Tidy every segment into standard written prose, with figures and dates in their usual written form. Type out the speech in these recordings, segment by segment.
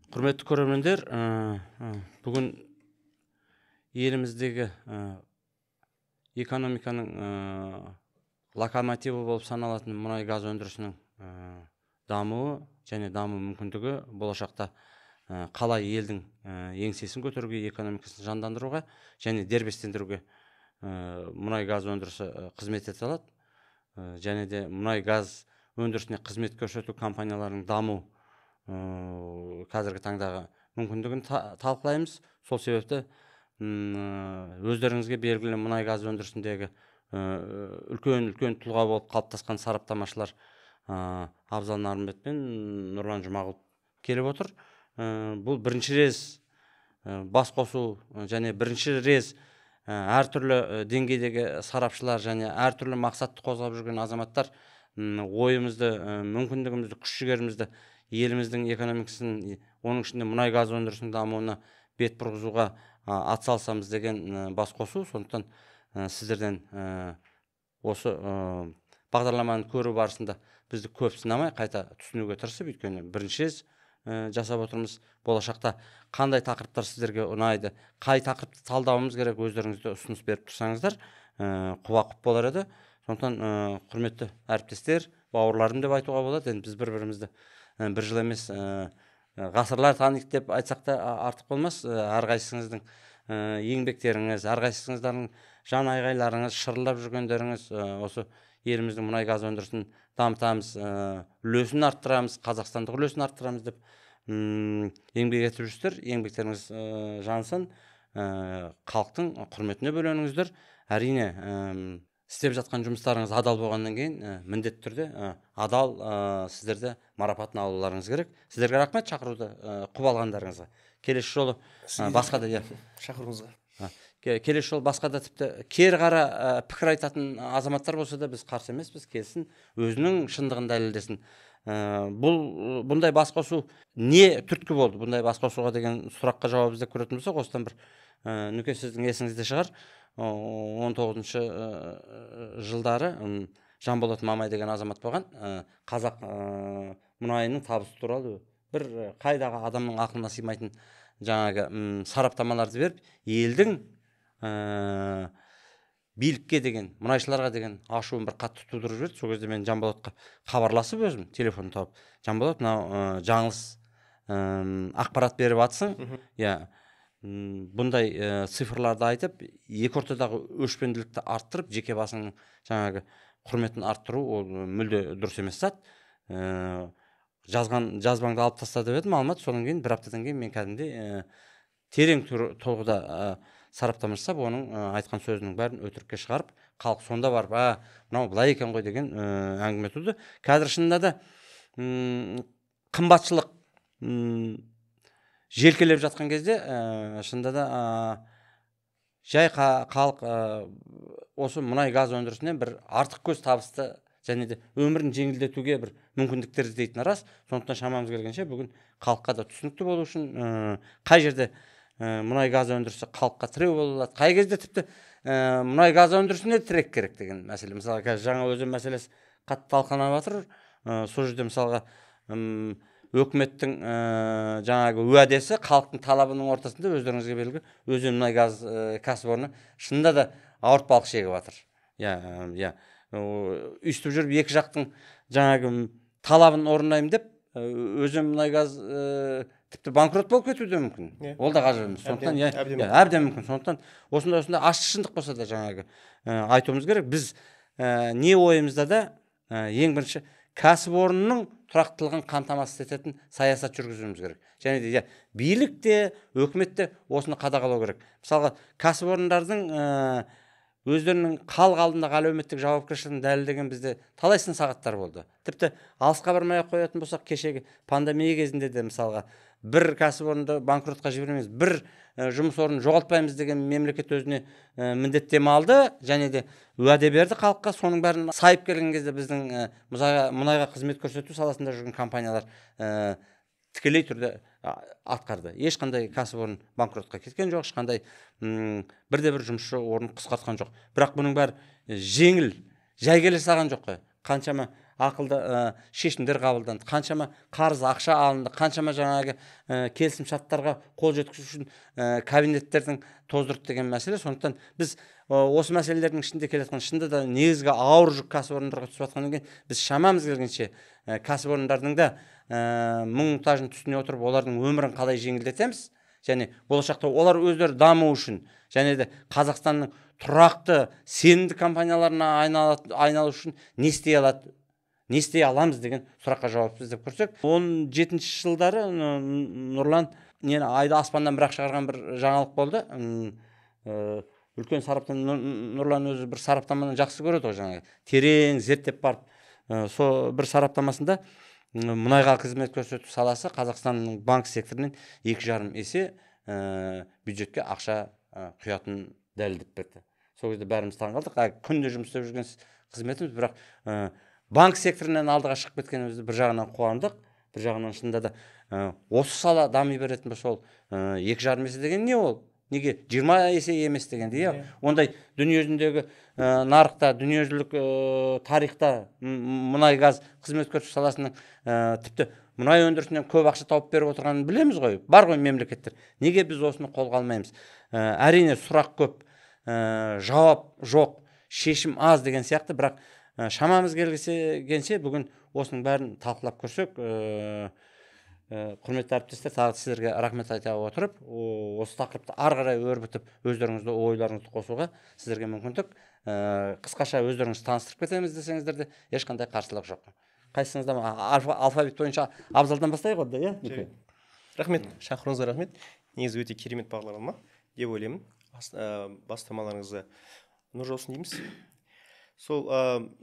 Құрметті көрермендер, бүгін еліміздегі экономиканың локомотиві болып саналатын мұнай газ өндірісінің дамуы және даму мүмкіндігі болашақта қалай елдің еңсесін көтеруге, экономикасын жандандыруға және дербестендіруге мұнай газ өндірісі қызмет ете алады. Және де мұнай газ өндірісіне қызмет көрсету компанияларының даму қазіргі таңдағы мүмкіндігін талқылаймыз. Сол себепті өздеріңізге белгілі мұнай газ өндірісіндегі үлкен тұлға болып қалыптасқан сараптамашылар Абзал Нарымбет пен Нұрлан Жұмағұлов келіп отыр. Бұл бірінші рез бас қосу және бірінші рез әртүрлі деңгейдегі сарапшылар және әртүрлі мақсатты қозғап жүрген азаматтар ойымызды, мүмкіндігімізді, күш жігерімізді еліміздің экономикасын, оның ішінде мұнай газ өндірісінің дамуына бет бұрғызуға атсалысамыз деген бас қосу. Сондықтан сіздерден осы бағдарламаны көру барысында бізді көп сынамай қайта түсінуге тырысып, өйткені бірінші рез жасап отырмыз. Болашақта қандай тақырыптар сіздерге ұнайды, қай тақырыпты талдауымыз керек, өздеріңізді ұсыныс беріп тұрсаңыздар, құба-құп болар еді. Сондықтан құрметті әріптестер, бауырларым деп айтуға болады. Енді біз бір-бірімізді бір жыл емес, ғасырлар таниық деп айтсақ та артық болмас. Әрқайсыңыздың еңбектеріңіз, әрқайсыңыздардың жан айғайларыңыз, шырылдап жүргендеріңіз осы еліміздің мұнай газ өндірісін дамытамыз, үлесін арттырамыз, қазақстандық үлесін арттырамыз деп еңбек етіп жүрсіздер. Еңбектеріңіз жансын, халықтың құрметіне бөленіңіздер. Әрине, істеп жатқан жұмыстарыңыз адал болғаннан кейін міндетті түрде адал сіздерді марапатын алуларыңыз керек. Сіздерге рахмет шақыруды құп алғандарыңызға. Келесі жолы басқа да, шақыруыңызға. Келесі жолы басқа да тіпті кері қара пікір айтатын азаматтар болса да біз қарсы емеспіз, келсін, өзінің шындығын дәлелдесін. Бұндай бас қосу не түрткі болды? Бұндай бас қосуға деген сұраққа жауап іздеп көретін болсақ, осыдан бір нүке сіздің есіңізде шығар. 19-шы жылдары Жанболат Мамай деген азамат болған, қазақ мұнайының табысы туралы бір қайдағы адамның ақылына сыймайтын жаңағы сараптамаларды беріп, елдің билікке деген, мұнайшыларға деген ашуын бір қатты тудырып жіберді. Сол кезде мен Жанболатқа хабарласып өзім телефон тауып, Жанболат, мынау жаңылыс ақпарат беріп атсың, иә, бұндай цифрларды айтып, екі ортадағы өшпенділікті арттырып, жеке басыңның жаңағы құрметін арттыру ол мүлде дұрыс емес зат. Жазған жазбаңды алып таста деп едім, алмады. Содан кейін бір аптадан кейін мен кәдімгідей терең толғыда сараптама жасап, оның айтқан сөзінің бәрін өтірікке шығарып, халық сонда барып, мынау былай екен ғой деген әңгіме туды. Қазір шынында да қымбатшылық желкелеп жатқан кезде, шынында да жай халық осы мұнай газ өндірісінен бір артық көз табысты және де өмірін жеңілдетуге бір мүмкіндіктер іздейтіні рас. Сондықтан шамамыз келгенше бүгін халыққа да түсінікті болу үшін қай жерде мұнай газ өндірісі халыққа тіреу бола алады, қай кезде тіпті мұнай газ өндірісіне тірек керек деген мәселе. Мысалы, қазір Жаңаөзен мәселесі қатты талқыланып жатыр. Сол жерде мысалға өкіметтің жаңағы уәдесі халықтың талабының ортасында, өздеріңізге белгілі, Өзен мұнай газ кәсіпорны шынында да ауыртпалық шегіп жатыр. Иә, өйстіп жүріп екі жақтың жаңағы талабын орындаймын деп Өзен мұнай газ тіпті банкрот болып кетуі де мүмкін. Ол да ғажап емес. Сондықтан әбден мүмкін. Сондықтан осындай ащы шындық болса да жаңағы айтуымыз керек. Біз не ойымызда да ең бірінші кәсіпорынның тұрақтылығын қамтамасыз ететін саясат жүргізуіміз керек. Және де билік те, өкімет те осыны қадағалау керек. Мысалға, кәсіпорындардың өздерінің халық алдындағы әлеуметтік жауапкершілігін дәлелдеген бізде талай сын сағаттар болды. Тіпті алысқа бармай ақ қоятын болсақ, кешегі пандемия кезінде де мысалға бір кәсіпорынды банкротқа жібермейміз, бір жұмыс орнын жоғалтпаймыз деген мемлекет өзіне міндеттеме алды және де уәде берді халыққа. Соның бәрін сайып келген кезде біздің мұнайға қызмет көрсету саласында жүрген компаниялар тікелей түрде атқарды. Ешқандай кәсіпорын банкротқа кеткен жоқ, ешқандай бірде-бір жұмысшы орнын қысқартқан жоқ. Бірақ бұның бәрі жеңіл, жай келе салған жоқ қой. Қаншама ақылды шешімдер қабылданды, қаншама қарыз ақша алынды, қаншама жаңағы келісімшарттарға қол жеткізу үшін кабинеттердің тоздырды деген мәселе. Сондықтан біз осы мәселелердің ішінде келе жатқан, шынында да негізгі ауыр жүк кәсіпорындарға түсіп жатқаннан кейін біз шамамыз келгенше кәсіпорындардың да мұң мұқтажын түсіне отырып, олардың өмірін қалай жеңілдетеміз және болашақта олар өздері даму үшін және де Қазақстанның тұрақты сенімді компанияларына айналу үшін не істей алады, не істей аламыз деген сұраққа жауап іздеп көрсек, 17 жылдары Нұрлан нені айды аспаннан бірақ шығарған бір жаңалық болды. Үлкен сараптама, Нұрлан өзі бір сараптаманы жақсы көреді ғой, жаңағы терең зерттеп барып, сол бір сараптамасында мұнайға қызмет көрсету саласы Қазақстанның банк секторынан 2,5 есе бюджетке ақша құятынын дәлелдеп берді. Сол кезде бәріміз таңғалдық. Күнде жұмыс істеп жүрген қызметіміз, бірақ банк секторынан алдыға шығып кеткенімізді бір жағынан қуандық, бір жағынан шынында да осы сала дами беретін болса, ол 2,5 есе деген не ол? Неге 20 есе емес дегенде, иә? Ондай дүниежүзіндегі нарықта, дүниежүзілік тарихта мұнай газ қызмет көрсету саласының тіпті мұнай өндірісінен көп ақша тауып беріп отырғанын білеміз ғой, бар ғой мемлекеттер. Неге біз осыны қолға алмаймыз? Әрине сұрақ көп, жауап жоқ, шешім аз деген сияқты, бірақ шамамыз келгенше бүгін осының бәрін талқылап көрсек, құрметті әріптестер, тағы сіздерге рахмет айта отырып, осы тақырыпты ары қарай өрбітіп, өздеріңізді ойларыңызды қосуға сіздерге мүмкіндік. Қысқаша өздеріңізді таныстырып кетеміз десеңіздер де ешқандай қарсылық жоқ. Қайсыңызда алфавит бойынша Абзалдан бастайық онда, иә? Рахмет, шақыруыңызға рахмет. Негізі өте керемет бағдарлама деп ойлаймын. Бастамаларыңызға нұр жаусын дейміз. Сол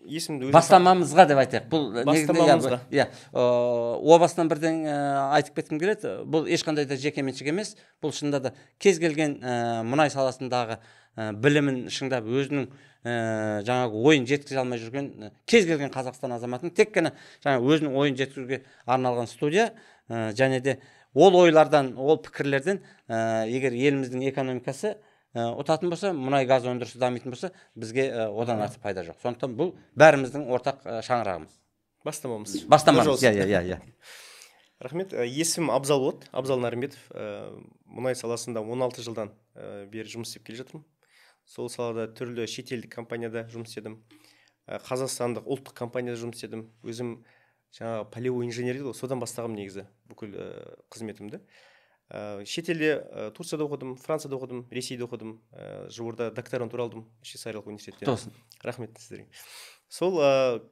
есімді бастамамызға деп айтайық. Бұл бастамамызға. Иә, о бастан бірден айтып кеткім келеді. Бұл ешқандай да жекеменшік емес. Бұл шынында да кез келген мұнай саласындағы білімін шыңдап, өзінің жаңағы ойын жеткізе алмай жүрген кез келген Қазақстан азаматының тек қана жаңа өзінің ойын жеткізуге арналған студия, және де ол ойлардан, ол пікірлерден егер еліміздің экономикасы ұтатын болса, мұнай газ өндірісі дамитын болса, бізге одан артық пайда жоқ. Сондықтан бұл бәріміздің ортақ шаңырағымыз. Бастамамыз. Бастамамыз, иә. Рахмет. Есімім Абзал болады, Абзал Нарымбетов. Мұнай саласында 16 жылдан бері жұмыс істеп келе жатырмын. Сол салада түрлі шетелдік компанияда жұмыс істедім. Қазақстандық ұлттық компанияда жұмыс істедім. Өзім жаңағы полевой инженер дейді ғой, содан бастағым негізі бүкіл қызметімді. Шетелде Турцияда оқыдым, Францияда оқыдым, Ресейде оқыдым, жуырда докторантура алдым Швейцариялық университеттен. Тосын. Рахмет сіздерге. Сол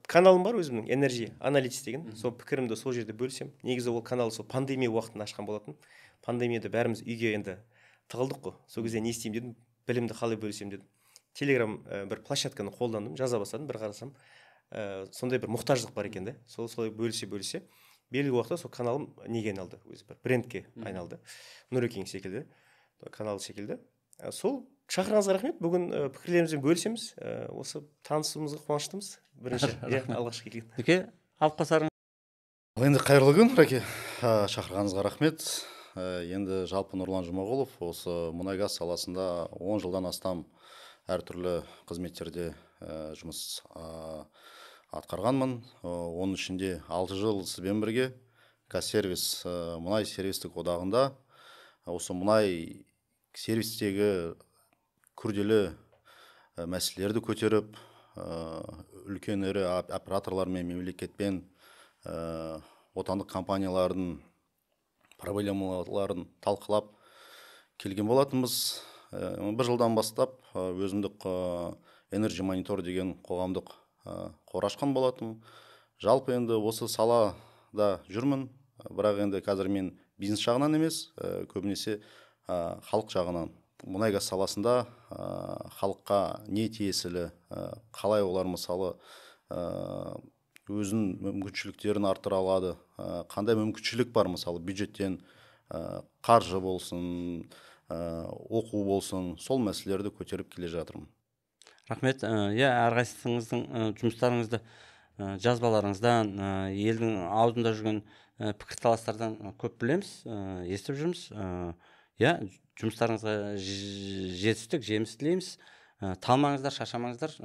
каналым бар өзімнің, Energy Analytics деген. Сол пікірімді сол жерде бөлісемін. Негізі ол канал сол пандемия уақытында ашқан болатын. Пандемияда бәріміз үйге енді тығылдық қой. Сол кезде не істеймін дедім, білімді қалай бөлісемін дедім. Телеграм бір площадканы қолдандым, жаза бастадым, бір қарасам, сондай бір мұқтаждық бар екен де. Сол солай бөлісе белгілі уақытта сол каналым неге айналды, өзі бір брендке айналды. Нұрекең секілді, канал секілді. Сол шақырғаныңызға рахмет. Бүгін пікірлерімізбен бөлісеміз. Осы танысуымызға қуаныштымыз. Бірінші, алғашқы келген. Дүке, алып қосарың. Енді қайырлы күн, Раке. Шақырғаныңызға рахмет. Енді жалпы Нұрлан Жұмағұлов осы мұнай-газ саласында 10 жылдан астам әртүрлі қызметтерде жұмыс атқарғанмын. Оның ішінде 6 жыл сізбен бірге Казсервис мұнай сервистік одағында осы мұнай сервистегі күрделі мәселелерді көтеріп, үлкен ірі операторлармен, мемлекетпен, отандық компаниялардың проблемаларын талқылап келген болатынбыз. Бір жылдан бастап өзімдік Energy Monitor деген қоғамдық қор ашқан болатынмын. Жалпы енді осы салада жүрмін, бірақ енді қазір мен бизнес жағынан емес, көбінесе халық жағынан. Мұнай-газ саласында халыққа не тиесілі, қалай олар мысалы өзінің мүмкіншіліктерін арттыра алады, қандай мүмкіншілік бар мысалы бюджеттен қаржы болсын, оқу болсын, сол мәселелерді көтеріп келе жатырмын. Рахмет. Иә, әрқайсыңыздың жұмыстарыңызды жазбаларыңыздан, елдің аузында жүрген пікірталастардан көп білеміз, естіп жүрміз. Иә, жұмыстарыңызға жетістік, жеміс тілейміз. Талмаңыздар, шаршамаңыздар.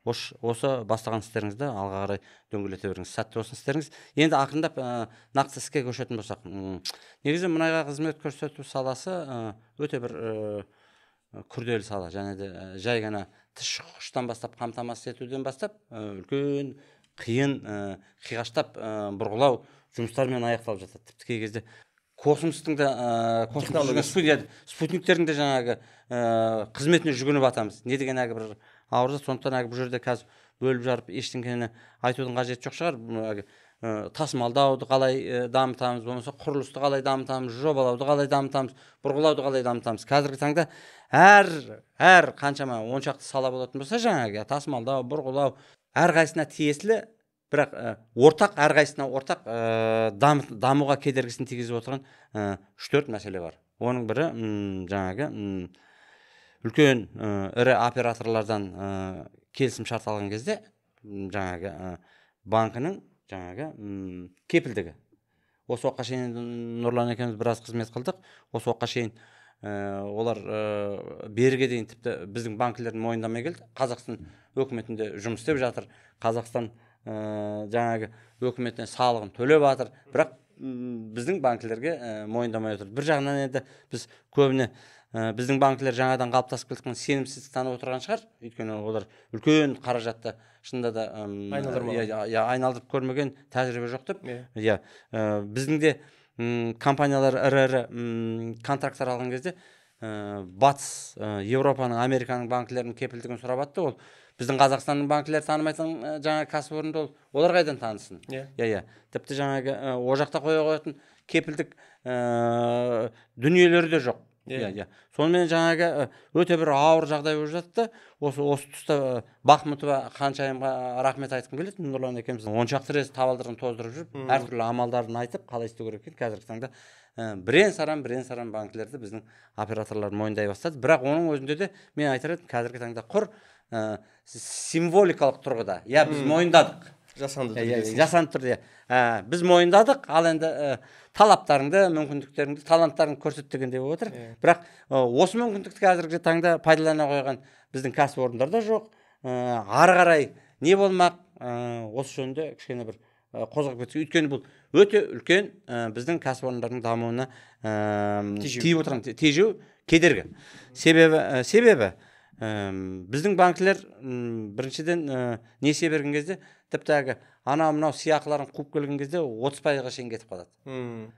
Осы бастаған істеріңізді алға қарай дөңгелете беріңіз, сәтті болсын істеріңіз. Енді ақырындап нақты іске көшетін болсақ, негізі мұнайға қызмет көрсету саласы өте бір күрделі сала, және де жай ғана тіс шұққыштан бастап қамтамасыз етуден бастап үлкен қиын қиғаштап бұрғылау жұмыстармен аяқталып жатады. Тіпті кей кезде космостың да спутниктердің де жаңағы қызметіне жүгініп атамыз. Не деген әлгі бір ауыр зат. Сондықтан әлгі бұл жерде қазір бөліп жарып ештеңені айтудың қажеті жоқ шығар. Әлгі тасымалдауды қалай дамытамыз, болмаса құрылысты қалай дамытамыз, жобалауды қалай дамытамыз, бұрғылауды қалай дамытамыз. Қазіргі таңда әр қаншама он шақты сала болатын болса, жаңағы тасымалдау, бұрғылау әрқайсысына тиесілі, бірақ ортақ, әрқайсысына ортақ дамуға кедергісін тигізіп отырған 3-4 мәселе бар. Оның бірі жаңағы үлкен ірі операторлардан келісім шарт алған кезде жаңағы банкінің жаңағы кепілдігі. Осы уақытқа шейін Нұрлан екеуміз біраз қызмет қылдық. Осы уақытқа шейін олар беріге дейін тіпті біздің банкілердің мойындамай келді. Қазақстан өкіметінде жұмыс істеп жатыр. Қазақстан жаңағы өкіметіне салығын төлеп жатыр, бірақ біздің банкілерге мойындамай отыр. Бір жағынан енді біз көбіне біздің банкілер жаңадан қалыптасып келген сенімсіздік танып отырған шығар, өйткені олар үлкен қаражатты шынында да айналдырып көрмеген, тәжірибе жоқ деп. Иә, біздің де компаниялар ірі-ірі контракттар алған кезде Батыс Еуропаның, Американың банкілерінің кепілдігін сұрап атты. Ол біздің Қазақстанның банкілері танымайтын жаңа кәсіпорынды олар қайдан танысын? Иә. Тіпті жаңағы о жақта қоя қоятын кепілдік дүниелері де жоқ. Иә. Сонымен жаңағы өте бір ауыр жағдай болып жатты. Осы тұста Бахмұтова ханшайымға рахмет айтқым келеді. Нұрлан екеуміз он шақты рет табалдырығын тоздырып жүріп, әртүрлі амалдарын айтып, қалай істеу керек екенін қазіргі таңда бірен-саран банкілерді біздің операторлар мойындай бастады. Бірақ оның өзінде де мен айтар едім, қазіргі таңда құр символикалық тұрғыда, иә, біз мойындадық. Жасанды түрде. Жасанды түрде. Біз мойындадық, ал енді талаптарыңды, мүмкіндіктеріңді, таланттарыңды көрсет дегендей болып отыр. Бірақ осы мүмкіндікті қазіргі таңда пайдалана қойған біздің кәсіпорындар да жоқ. Ары қарай не болмақ, осы жөнінде кішкене бір қозғап кетсек. Өйткені бұл өте үлкен біздің кәсіпорындардың дамуына тиіп отырған тежеу, кедергі. Себебі біздің банкілер біріншіден несие берген кезде тіпті әлгі анау мынау сыйақыларын қуып келген кезде 30%-ға шейін кетіп қалады.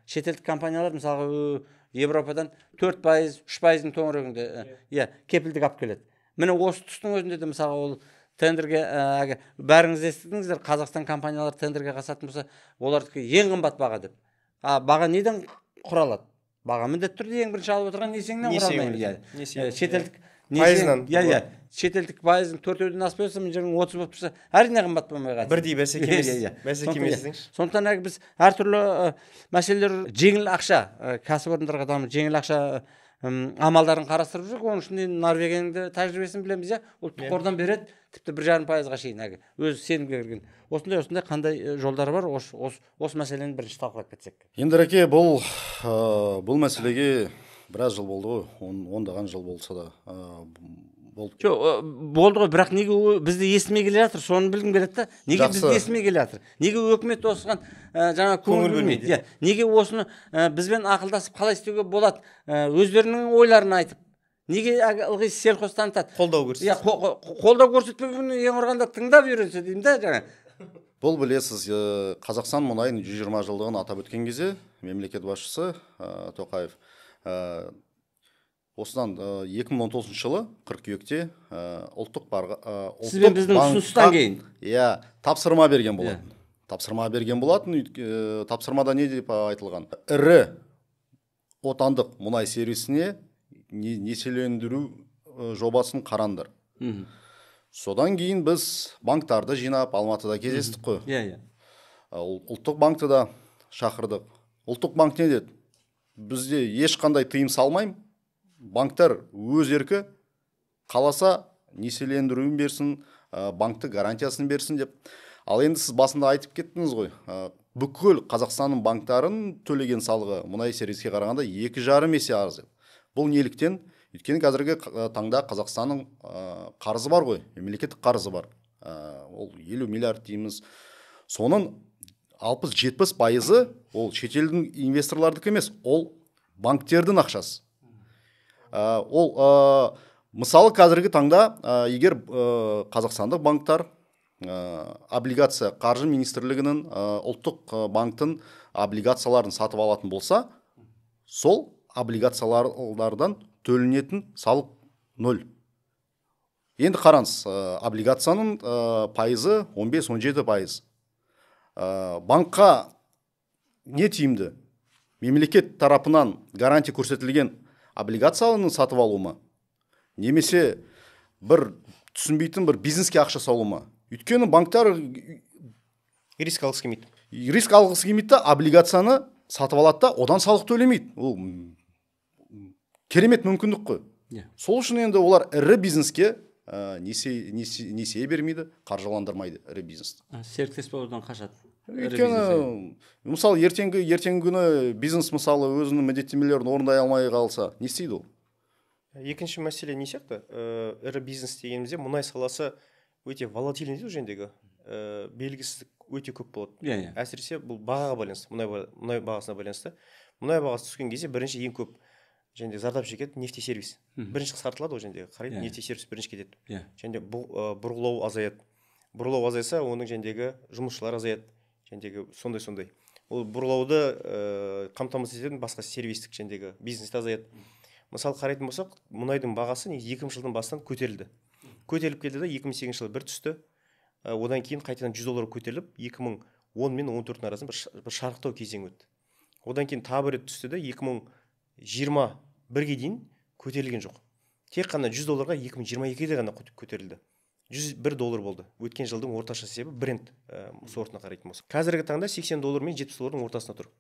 Шетелдік компаниялар мысалға Европадан 4%, 3%-ның төңірегінде иә, кепілдік алып келеді. Міне осы тұстың өзінде де мысалға ол тендерге әлгі бәріңіз естідіңіздер, Қазақстан компаниялары тендерге қатысатын болса, олардікі ең қымбат баға деп. А баға неден құралады? Баға міндетті түрде ең бірінші алып отырған несиеңнен құралмайды. Иә. Шетелдік пайызынан. Иә. Шетелдік пайыздың 4-ден аспай отырса, мына жердің 30 болып тұрса, әрине қымбат болмай қалады. Бірдей бәсеке емес. Бәсеке емес деңізші. Сондықтан әлгі біз әртүрлі мәселелер, жеңіл ақша, кәсіпорындарға даму, жеңіл ақша амалдарын қарастырып жүрік. Оның ішінде Норвегияның да тәжірибесін білеміз, иә. Ұлттық қордан береді, тіпті 1,5%-ға шейін әлгі өзі сенімге кірген. Осындай қандай жолдары бар, осы мәселені бірінші талқылап кетсек. Енді Рәке, бұл мәселеге біраз жыл болды ғой, ондаған жыл болса да болды. Жоқ, болды ғой, бірақ неге бізді естімей келе жатыр, соны білгім келеді да. Неге бізді естімей келе жатыр? Неге өкімет осыған жаңа көңіл бөлмейді? Неге осыны бізбен ақылдасып қалай істеуге болады, өздерінің ойларын айтып, неге ылғи селқос танытады? Қолдау көрсетсе. Иә, қолдау көрсетпеген ең құрғанда тыңдап үйренсе деймін да жаңа. Бұл білесіз, Қазақстан мұнайының 120 жылдығын атап өткен кезде мемлекет басшысы Тоқаев осыдан 2019 жылы қыркүйекте ұлттық сізбен біздің ұсыныстан кейін иә, тапсырма берген болатын. Тапсырма берген болатын. Тапсырмада не деп айтылған? Ірі отандық мұнай сервисіне несиелендіру жобасын қараңдар. Содан кейін біз банктарды жинап Алматыда кездестік қой. Иә, иә. Ұлттық банкті да шақырдық. Ұлттық банк не деді? Бізде ешқандай тыйым салмаймын. Банктар өз еркі қаласа несиелендіруін берсін, банкті гарантиясын берсін деп. Ал енді сіз басында айтып кеттіңіз ғой, бүкіл Қазақстанның банктарын төлеген салығы мұнай сервиске қарағанда 2,5 есе аз деп. Бұл неліктен? Өйткені қазіргі таңда Қазақстанның қарызы бар ғой, мемлекеттік қарызы бар. Ол 50 миллиард дейміз. Соның 60-70% ол шетелдің инвесторлардікі емес, ол банктердің ақшасы. Ол мысалы, қазіргі таңда егер қазақстандық банктар облигация, қаржы министрлігінің, ұлттық банктің облигацияларын сатып алатын болса, сол облигациялардан төленетін салық ноль. Енді қараңыз, облигацияның пайызы 15-17%. Банкқа не тиімді? Мемлекет тарапынан гарантия көрсетілген облигацияны сатып алу ма? Немесе бір түсінбейтін бір бизнеске ақша салу ма? Өйткені банктар риск алғысы келмейді. Риск алғысы келмейді да, облигацияны сатып алады да, одан салық төлемейді. Ол керемет мүмкіндік қой. Иә. Сол үшін енді олар ірі бизнеске несие бермейді, қаржыландырмайды ірі бизнесті. Серіктес болудан қашады. Өйткені, мысалы, ертеңгі күні бизнес, мысалы, өзінің міндеттемелерін орындай алмай қалса, не істейді ол? Екінші мәселе не сияқты? Ірі бизнес дегенімізде мұнай саласы өте волатильный дейді ғой, жәндегі белгісіздік өте көп болады. Иә, иә. Әсіресе бұл бағаға байланысты, мұнай бағасына байланысты. Мұнай бағасы түскен кезде бірінші ең көп және зардап шегеді нефтесервис. Бірінші қысқартылады ғой, және қарайды, нефтесервис бірінші кетеді. Және бұрғылау азаяды. Бұрғылау азайса, оның жәндегі жұмысшылар азаяды. Жәндегі сондай-сондай. Ол бұрғылауды қамтамасыз ететін басқа сервистік жәндегі бизнес те азаяды. Мысалы, қарайтын болсақ, мұнайдың бағасы негізі 2000 жылдың басынан көтерілді. Көтеріліп келді де, 2008 жылы бір түсті. Одан кейін қайтадан 100 доллар көтеріліп, 2010 мен 14-тің арасында бір шарықтау кезең өтті. Одан кейін тағы бір рет түсті де, 2021-ге дейін көтерілген жоқ. Тек қана 100 долларға 2022-де ғана көтерілді. 101 доллар болды. Өткен жылдың орташа есебі Brent сортына қарайтын болсақ. Қазіргі таңда 80 доллар мен 70 доллардың ортасында тұр.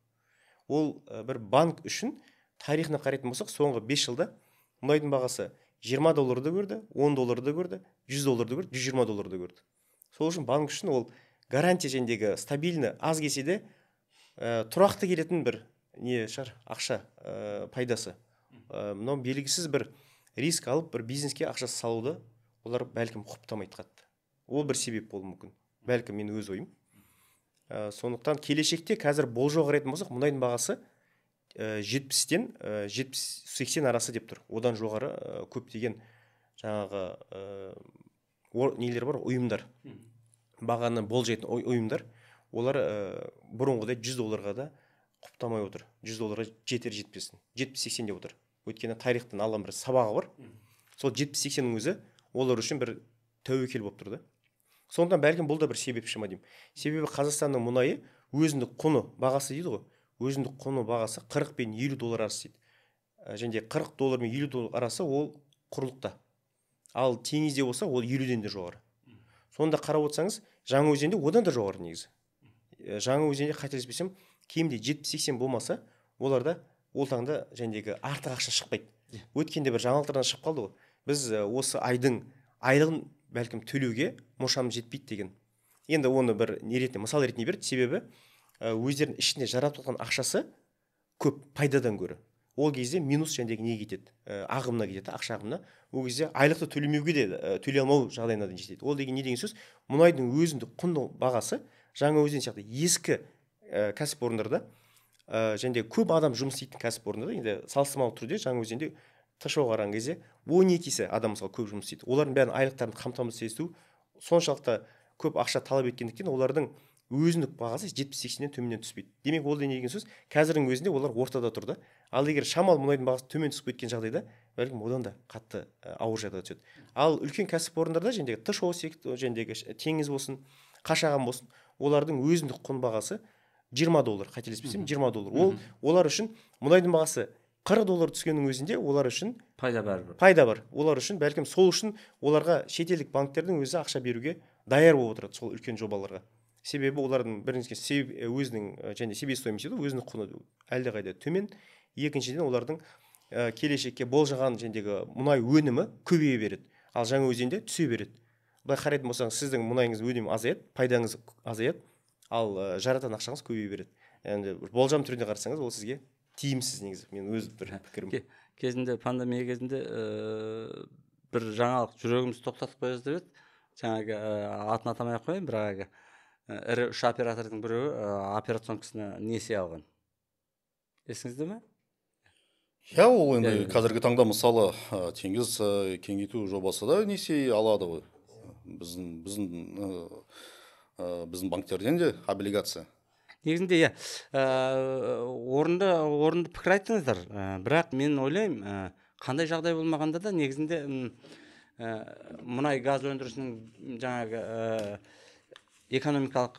Ол бір банк үшін тарихына қарайтын болсақ, соңғы 5 жылда мұнайдың бағасы 20 долларды көрді, 10 долларды көрді, 100 долларды көрді, 120 долларды көрді. Сол үшін банк үшін ол гарантия жәндегі стабильні аз келсе де, тұрақты келетін бір не шығар, ақша пайдасы. Мынау белгісіз бір риск алып, бір бизнеске ақша салуды олар бәлкім құптамайды қатты. Ол бір себеп болуы мүмкін. Бәлкім, мен өз ойым. Сондықтан келешекте қазір болжау қарайтын болсақ, мұнайдың бағасы 70-тен 70-80 арасы деп тұр. Одан жоғары көптеген жаңағы нелер бар, ұйымдар. Бағаны болжайтын ұйымдар, олар бұрынғыдай 100 долларға да құптамай отыр. 100 долларға жетер жетпесін. 70-80 деп отыр. Өйткені тарихтан алған бір сабағы бар. Сол 70-80-нің өзі олар үшін бір тәуекел болып тұр да. Сондықтан бәлкім бұл да бір себепші ма деймін. Себебі Қазақстанның мұнайы өзіндік құны бағасы дейді ғой. Өзіндік құны бағасы 40 пен 50 доллар арасы дейді. Және 40 доллар мен 50 доллар арасы ол құрлықта. Ал теңізде болса ол 50-ден де жоғары. Сонда қарап отырсаңыз, Жаңаөзенде одан да жоғары негізі. Жаңаөзенде қателеспесем, кемінде 70-80 болмаса, оларда ол таңда жәндегі артық ақша шықпайды. Өткенде бір жаңалықтардан шығып қалды ғой. Біз осы айдың айлығын бәлкім төлеуге мұршамыз жетпейді деген. Енді оны бір не ретінде, мысал ретінде берді, себебі өздерінің ішінде жаратып жатқан ақшасы көп пайдадан гөрі. Ол кезде минус жәндегі не кетеді? Ағымына кетеді, ақша ағымына. Ол кезде айлықты төлемеуге де, төлей алмау жағдайына дейін жетеді. Ол деген не деген сөз? Мұнайдың өзіндік құнды бағасы Жаңаөзен сияқты ескі кәсіпорындарда, және де көп адам жұмыс істейтін кәсіпорындарда, енді салыстырмалы түрде Жаңаөзенде ТШО қараған кезде 12 есе адам мысалы көп жұмыс істейді. Олардың бәрін айлықтарын қамтамасыз ету соншалықты көп ақша талап еткендіктен олардың өзіндік бағасы 70-80-нен төменнен түспейді. Демек, ол не деген сөз? Қазірдің өзінде олар ортада тұр да. Ал егер шамалы мұнайдың бағасы төмен түсіп кеткен жағдайда, бәлкім одан да қатты ауыр жағдайға түседі. Ал үлкен кәсіпорындарда жәндегі ТШО секторы, жәндегі теңіз болсын, Қашаған болсын, олардың өзіндік құн бағасы 20 доллар, қателеспесем, 20 доллар. Ол олар үшін мұнайдың бағасы 40 доллар түскеннің өзінде олар үшін пайда бәрібір. Пайда бар. Олар үшін бәлкім сол үшін оларға шетелдік банктердің өзі ақша беруге даяр болып отырады сол үлкен жобаларға. Себебі олардың бірінші өзінің және себестоимости дейді, өзінің құны әлдеқайда төмен. Екіншіден, олардың келешекке болжаған жәндегі мұнай өнімі көбейе береді. Ал Жаңаөзенде түсе береді. Былай қарайтын болсаңыз, сіздің мұнайыңыз өнімі азаяды, пайдаңыз азаяды, ал жаратқан ақшаңыз көбейе береді. Енді болжам түрінде қарасаңыз, ол сізге тиімсіз негізі. Мен өз бір пікірім. Кезінде, пандемия кезінде бір жаңалық жүрегімізді тоқтатып қоя жаздап еді. Жаңағы атын атамай ақ қояйын, бірақ әлгі ірі үш оператордың біреуі операционкасына несие алған. Есіңізде ме? Иә, ол енді қазіргі таңда мысалы теңіз кеңейту жобасы да несие алады ғой. Біздің банктерден де облигация. Негізінде иә, орынды пікір айттыңыздар. Бірақ мен ойлаймын, қандай жағдай болмағанда да негізінде мұнай газ өндірісінің жаңағы экономикалық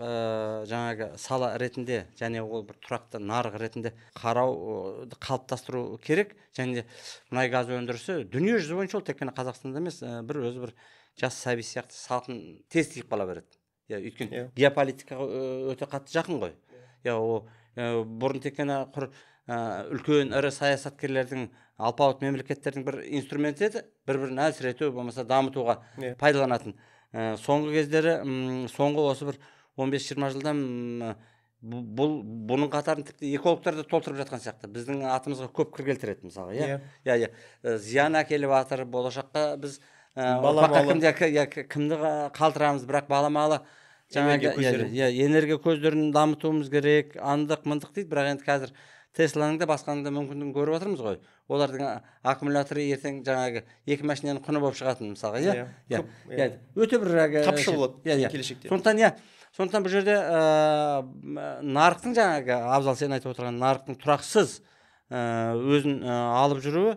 жаңағы сала ретінде және ол бір тұрақты нарық ретінде қарау қалыптастыру керек. Және мұнай газ өндірісі дүниежүзі бойынша, ол тек қана Қазақстанда емес, бір өзі бір жас сәби сияқты салқын тез тиіп қала береді. Иә, өйткені геополитикаға өте қатты жақын ғой. Иә, ол бұрын тек қана құр үлкен ірі саясаткерлердің, алпауыт мемлекеттердің бір инструменті еді, бір-бірін әлсірету болмаса дамытуға пайдаланатын. Соңғы кездері, соңғы осы бір 15-20 жылдан бұл бұның қатарын тіпті экологтар да толтырып жатқан сияқты. Біздің атымызға көп кір келтіреді мысалы, иә. Иә, зиян әкеліп жатыр, болашаққа біз кімді қалдырамыз, бірақ баламалы жаңағы энергия көздерін дамытуымыз керек, андық мындық дейді. Бірақ енді қазір Тесланың да басқаның да мүмкіндігін көріп жатырмыз ғой. Олардың аккумуляторы ертең жаңағы екі машинаның құны болып шығатын мысалға, иә. Иә, өте бір тапшы болады келешекте. Сондықтан иә, сондықтан бұл жерде нарықтың жаңағы Абзал сен айтып отырған нарықтың тұрақсыз өзін алып жүруі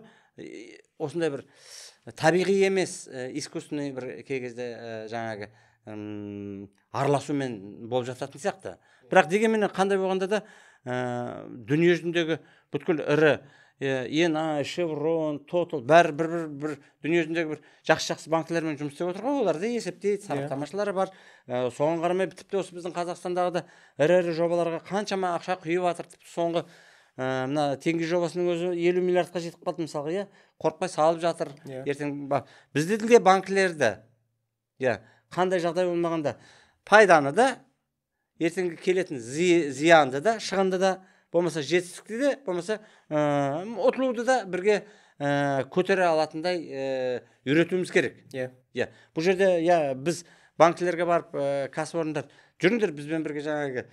осындай бір табиғи емес, искусственный бір кей кезде жаңағы араласумен болып жататын сияқты. Бірақ дегенмен қандай болғанда да дүниежүзіндегі бүткіл ірі ЕНА, Шеврон, Тотал бәрі бір дүниежүзіндегі бір жақсы-жақсы банкілермен жұмыс істеп отыр ғой. Олар да есептейді, сараптамашылары бар. Соған қарамай тіпті осы біздің Қазақстандағы да ірі-ірі жобаларға қаншама ақша құйып жатыр. Тіпті соңғы мына теңіз жобасының өзі 50 миллиардқа жетіп қалды мысалға, иә. Қорықпай салып жатыр. Ертең бізде де банкілерді, иә, қандай жағдай болмағанда пайданы да, ертеңгі келетін зиянды да, шығынды да, болмаса жетістікті де, болмаса ұтылуды да бірге көтере алатындай үйретуіміз керек. Иә. Бұл жерде иә, біз банкілерге барып кәсіпорындар жүріңдер бізбен бірге жаңағы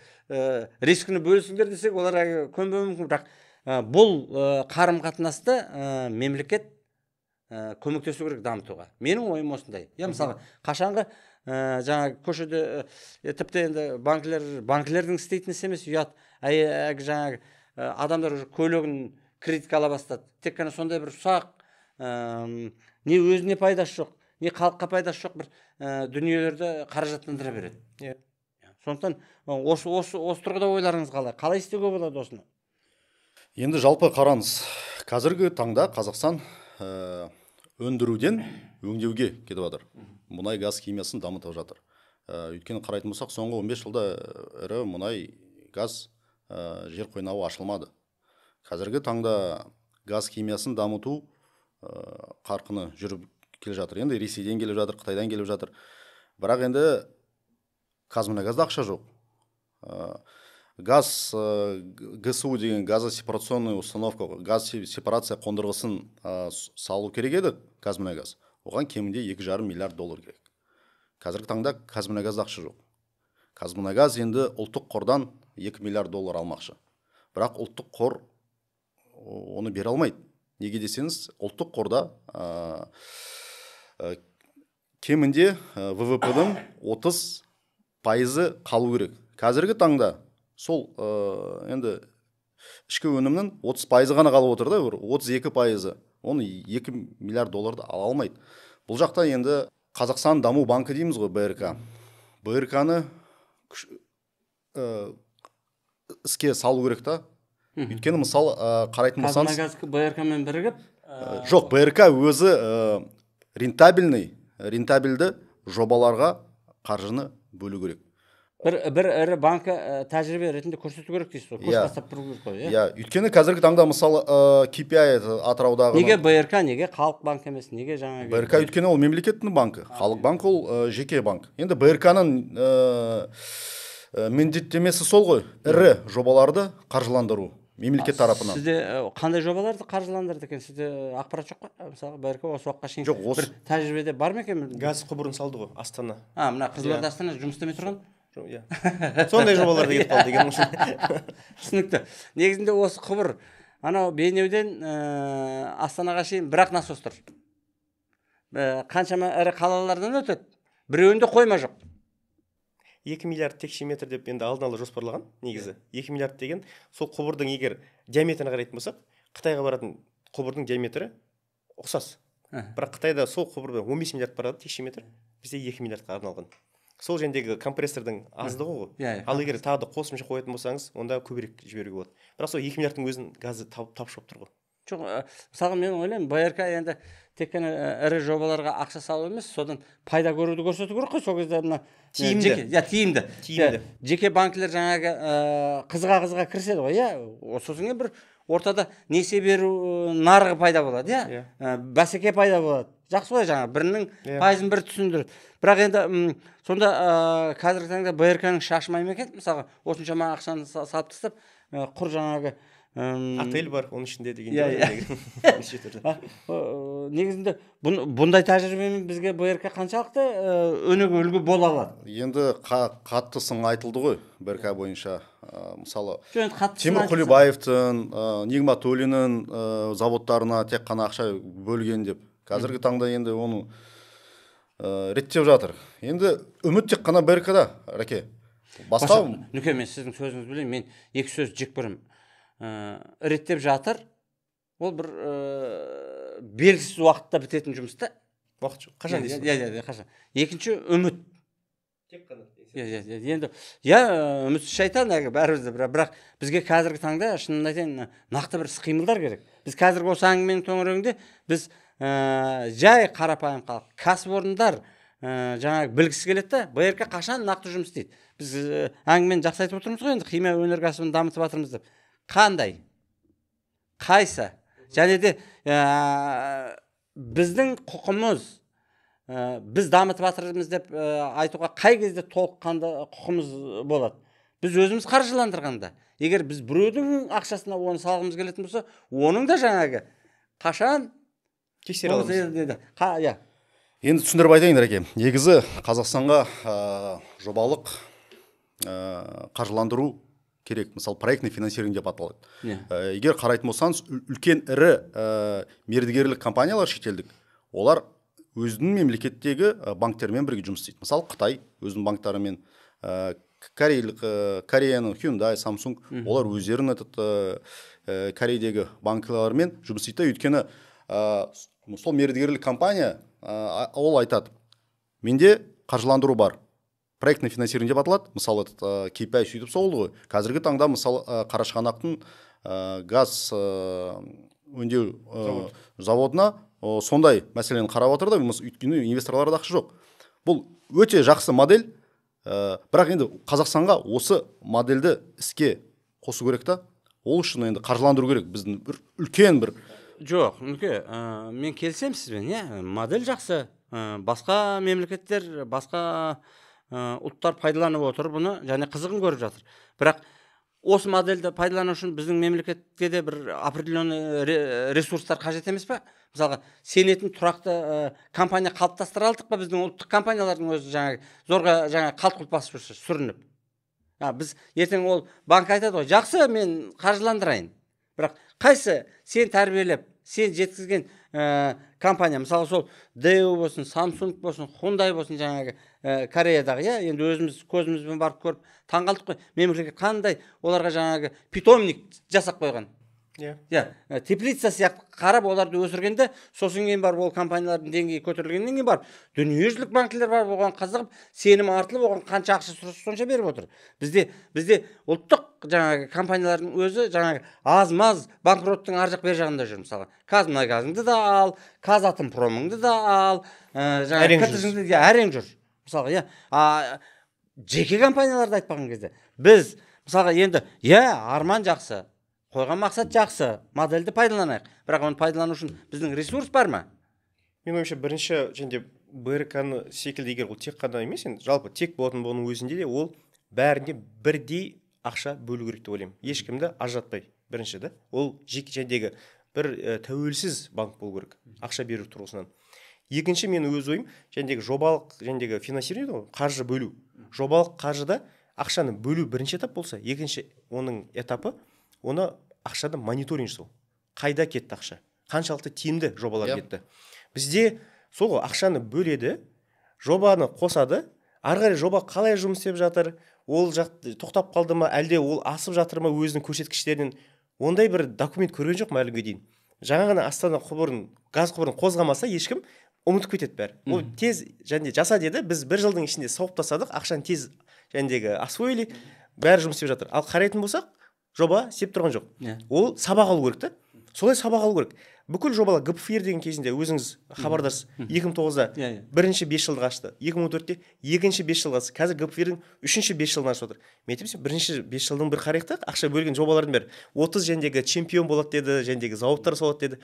рискіні бөлісіңдер десек, олар көнбеуі мүмкін. Бірақ бұл қарым-қатынасты мемлекет көмектесу керек дамытуға. Менің ойым осындай. Иә, мысалы, қашанғы жаңағы көшеде тіпті енді банкілердің істейтін ісі емес, ұят. Жаңағы адамдар уже көлігін кредитке ала бастады. Тек қана сондай бір ұсақ, не өзіне пайдасы жоқ, не халыққа пайдасы жоқ бір дүниелерді қаражаттандыра береді. Сондықтан осы тұрғыда ойларыңыз қалай? Қалай істеуге болады осыны? Енді жалпы қараңыз, қазіргі таңда Қазақстан өндіруден өңдеуге кетіп жатыр. Мұнай газ химиясын дамытып жатыр. Өйткені қарайтын болсақ, соңғы 15 жылда ірі мұнай газ жер қойнауы ашылмады. Қазіргі таңда газ химиясын дамыту қарқыны жүріп келе жатыр. Енді Ресейден келіп жатыр, Қытайдан келіп жатыр. Бірақ енді Қазмұнайгазда ақша жоқ. Газ ГСУ деген газосепарационная установка, газ сепарация қондырғысын салу керек еді Қазмұнайгаз. Оған кемінде 2,5 миллиард доллар керек. Қазіргі таңда Қазмұнайгазда ақша жоқ. Қазмұнайгаз енді ұлттық қордан 2 миллиард доллар алмақшы. Бірақ ұлттық қор оны бере алмайды. Неге десеңіз, ұлттық қорда кемінде ВВП-ның 30% қалу керек. Қазіргі таңда сол енді ішкі өнімнің 30% ғана қалып отыр да, 32%. Оны 2 миллиард долларды ала алмайды. Бұл жақта енді Қазақстан даму банкі дейміз ғой, БРК. БРК-ны іске салу керек та. Өйткені мысалы қарайтын болсаңыз, Қазмұнайгаз БРК-мен бірігіп, жоқ, БРК өзі рентабельді жобаларға қаржыны бөлу керек. Бір ірі банкі тәжірибе ретінде көрсету керек дейсіз ғой, көш бастап тұру керек қой, иә. Өйткені қазіргі таңда мысалы KPI Атыраудағы. Неге БРК, неге Халық банк емес, неге жаңағы? БРК өйткені ол мемлекеттің банкі, Халық банк ол жеке банк. Енді БРК-ның міндеттемесі сол ғой, ірі жобаларды қаржыландыру. Мемлекет тарапынан. Сізде қандай жобаларды қаржыландырды екен? Сізде ақпарат жоқ па? Мысалы, БРК осы уақытқа шейін жоқ, бір тәжірибеде бар ма екен? Газ құбырын салды ғой Астана. Мына Қызылорда Астана жұмыс істемей тұрған? Иә. Сондай жобалар да кетіп қалды деген. Түсінікті. Негізінде осы құбыр анау Бейнеуден Астанаға шейін бір-ақ насос тұр. Қаншама ірі қалалардан өтеді. Біреуінде қойма жоқ. 2 миллиард текше метр деп енді алдын ала жоспарлаған негізі. 2 миллиард деген сол құбырдың егер диаметріне қарайтын болсақ, Қытайға баратын құбырдың диаметрі ұқсас. Бірақ Қытайда сол құбырда 15 миллиард барады текше метр, бізде 2 миллиардқа арналған. Сол жердегі компрессордың аздығы ғой. Ал егер тағы да қосымша қоятын болсаңыз, онда көбірек жіберуге болады. Бірақ сол 2 миллиардтың өзін газы тапшы болып тұр ғой. Жоқ, мысалға мен ойлаймын, БРК енді тек қана ірі жобаларға ақша салу емес, содан пайда көруді көрсету керек қой. Сол кезде мына тиімді. Иә, тиімді. Тиімді. Жеке банкілер жаңағы қызыға-қызыға кіріседі ғой, иә. Сосын кейін бір ортада несие беру нарығы пайда болады, иә. Бәсеке пайда болады. Жақсы ғой, жаңа бірінің пайызын бірі түсіндіреді. Бірақ енді сонда қазіргі таңда БРК-ның шашмай ма екен? Мысалға, осыншама ақшаны салып тастап, құр жаңағы отель бар оның ішінде деген. Негізінде бұндай тәжірибемен бізге БРК қаншалықты өнеге үлгі бола алады? Енді қатты сын айтылды ғой БРК бойынша. Мысалы, Темір Құлибаевтың, Нигматуллиннің заводтарына тек қана ақша бөлген деп. Қазіргі таңда енді оны реттеп жатыр. Енді үміт тек қана БРК-да, Рәке. Басқа Нүке, мен сіздің сөзіңізді білемін, мен екі сөз жек көремін. Реттеп жатыр, ол бір белгісіз уақытта бітетін жұмыс та. Уақыт жоқ. Қашан дейсіз? Иә, қашан. Екінші үміт. Тек қана. Иә, енді иә, үміт шайтан әлгі бәрімізде, бірақ бізге қазіргі таңда шынын айтайын, нақты бір іс-қимылдар керек. Біз қазіргі осы әңгіменің төңірегінде біз жай қарапайым халық, кәсіпорындар жаңағы білгісі келеді да, БРК қашан нақты жұмыс істейді. Біз әңгімені жақсы айтып отырмыз ғой, енді химия өнеркәсібін дамытып жатырмыз деп. Қандай? Қайсы? Және де біздің құқымыз, біз дамытып жатырмыз деп айтуға қай кезде толыққанды құқымыз болады? Біз өзіміз қаржыландырғанда. Егер біз біреудің ақшасына оны салғымыз келетін болса, оның да жаңағы қашан тексере аламыз. Иә. Енді түсіндіріп айтайын, Рәке. Негізі Қазақстанға жобалық қаржыландыру керек. Мысалы, проектный финансирование деп аталады. Егер қарайтын болсаңыз, үлкен ірі мердігерлік компаниялар шетелдік, олар өзінің мемлекеттегі банктермен бірге жұмыс істейді. Мысалы, Қытай өзінің банктарымен, Кореяның Hyundai, Samsung, олар өздерінің Корейдегі банкілермен жұмыс істейді. Өйткені сол мердігерлік компания ол айтады, менде қаржыландыру бар. Проектный финансирование деп аталады. Мысалы, KPI сөйтіп соғылды ғой. Қазіргі таңда, мысалы, Қарашығанақтың газ өңдеу заводына сондай мәселені қарап отыр да, өйткені инвесторларда ақша жоқ. Бұл өте жақсы модель, бірақ енді Қазақстанға осы модельді іске қосу керек та. Ол үшін енді қаржыландыру керек. Біздің бір үлкен бір жоқ, Нүке, мен келісемін сізбен, иә, модель жақсы. Басқа мемлекеттер, басқа ұлттар пайдаланып отыр бұны, және қызығын көріп жатыр. Бірақ осы модельді пайдалану үшін біздің мемлекетке де бір определенный ресурстар қажет емес пе? Мысалға, сенетін тұрақты компания қалыптастыра алдық па? Біздің ұлттық компаниялардың өзі жаңағы зорға жаңа қалт-құлт басып жүрсе, сүрініп. Біз ертең ол банк айтады ғой, жақсы, мен қаржыландырайын. Бірақ қайсы сен тәрбиелеп, сен жеткізген компания, мысалы сол Daewoo болсын, Samsung болсын, Hyundai болсын, жаңағы Кореядағы, иә, енді өзіміз көзімізбен барып көріп таңғалдық қой. Мемлекет қандай оларға жаңағы питомник жасап қойған. Иә, теплица сияқты қарап оларды өсіргенде, сосын кейін барып ол компаниялардың деңгейі көтерілгеннен кейін барып дүниежүзілік банкілер барып оған қызығып, сенім артылып, оған қанша ақша сұраса сонша беріп отыр. Бізде ұлттық жаңағы компаниялардың өзі жаңағы аз-маз банкроттың ар жақ бер жағында жүр. Мысалы, Қазмұнайгазыңды да ал, Қазатомпромыңды да ал, жаңағы КТЖ-ңді де әрең жүр. Мысалға, иә, жеке компанияларды айтпаған кезде біз мысалға енді, иә, арман жақсы, қойған мақсат жақсы, модельді пайдаланайық. Бірақ оны пайдалану үшін біздің ресурс бар ма? Менің ойымша, бірінші және БРК-ны секілді егер ол тек қана емес, енді жалпы тек болатын болғанның өзінде де ол бәріне бірдей ақша бөлу керек деп ойлаймын. Ешкімді ажыратпай. Бірінші да, ол жеке жәндегі бір тәуелсіз банк болу керек ақша беру тұрғысынан. Екінші, менің өз ойым, жәндегі жобалық жәндегі финансирование ғой, қаржы бөлу. Жобалық қаржыда ақшаны бөлу бірінші этап болса, екінші оның этапы оны ақшаны мониторинг жасау. Қайда кетті ақша? Қаншалықты тиімді жобалар кетті? Бізде сол ғой, ақшаны бөледі, жобаны қосады, ары қарай жоба қалай жұмыс істеп жатыр, ол жақ тоқтап қалды ма, әлде ол асып жатыр ма өзінің көрсеткіштерінен, ондай бір документ көрген жоқпын әлі күнге дейін. Жаңа ғана Астана құбырын, газ құбырын қозғамаса ешкім ұмытып кетеді бәрі. Ол тез және жаса деді, біз бір жылдың ішінде сауып тастадық, ақшаны тез жәндегі освоили, бәрі жұмыс істеп жатыр. Ал қарайтын болсақ, жоба істеп тұрған жоқ. Ол сабақ алу керек та. Солай сабақ алу керек. Бүкіл жобалар ГПФР деген кезінде өзіңіз хабардарсыз, 2009-да бірінші 5 жылдық ашты, 2014-те екінші 5 жылға ашты. Қазір ГПФР-дің үшінші 5 жылын ашып отыр. Мен айтамын, бірінші 5 жылдың бір қарайық та, ақша бөлген жобалардың бәрі 30 жәндегі чемпион болады деді, жәндегі зауыттар салады деді.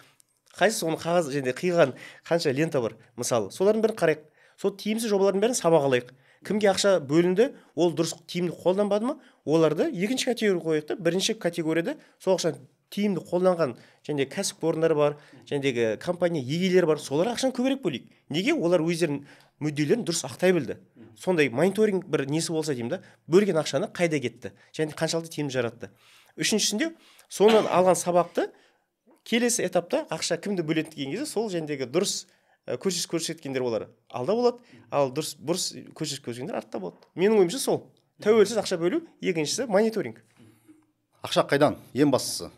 Қайсысы оның қағаз және қиған қанша лента бар, мысалы, солардың бәрін қарайық. Сол тиімсіз жобалардың бәрін сабақ алайық. Кімге ақша бөлінді, ол дұрыс тиімді қолданбады ма, оларды екінші категория қояйық та, бірінші категорияда сол ақшаны тиімді қолданған және кәсіпорындар бар, жәндегі компания иелері бар, соларға ақшаны көбірек бөлейік. Неге? Олар өздерінің мүдделерін дұрыс ақтай білді. Сондай мониторинг бір несі болса деймін да, бөлген ақшаны қайда кетті және қаншалықты тиімді жаратты. Үшіншісінде, сонан алған сабақты келесі этапта ақша кімді бөледі деген кезде сол жәндегі дұрыс көрсеткіш көрсеткендер олар алда болады, ал дұрыс бұрыс көрсеткіш көрсеткендер артта болады. Менің ойымша сол. Тәуелсіз ақша бөлу, екіншісі мониторинг. Ақша қайдан? Ең бастысы.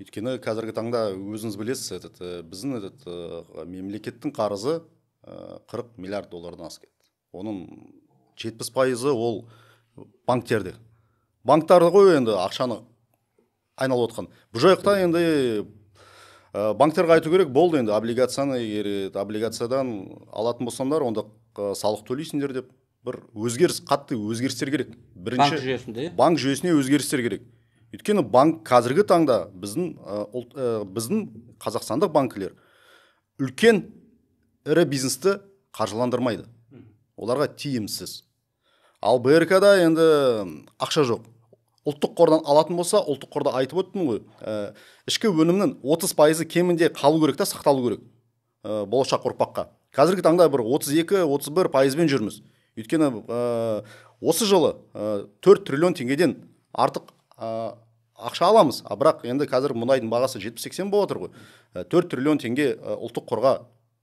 Өйткені қазіргі таңда өзіңіз білесіз, этот, біздің этот, мемлекеттің қарызы 40 миллиард доллардан асып кетті. Оның 70% ол банктерде. Банктар ғой енді ақшаны айналып отқан. Бұл жақта енді банктерге айту керек болды енді облигацияны, егер облигациядан алатын болсаңдар, онда салық төлейсіңдер деп бір өзгеріс, қатты өзгерістер керек. Бірінші, банк жүйесінде, банк жүйесіне өзгерістер керек. Өйткені банк қазіргі таңда біздің біздің қазақстандық банкілер үлкен ірі бизнесті қаржыландырмайды. Оларға тиімсіз. Ал БРК-да енді ақша жоқ. Ұлттық қордан алатын болса, ұлттық қорда айтып өттім ғой, ішкі өнімнің 30% кемінде қалу керек та, сақталу керек болашақ ұрпаққа. Қазіргі таңда бір 32-31% жүрміз. Өйткені осы жылы 4 триллион теңгеден артық ақша аламыз. А бірақ енді қазір мұнайдың бағасы 70-80 болып отыр ғой. 4 триллион теңге ұлттық қорға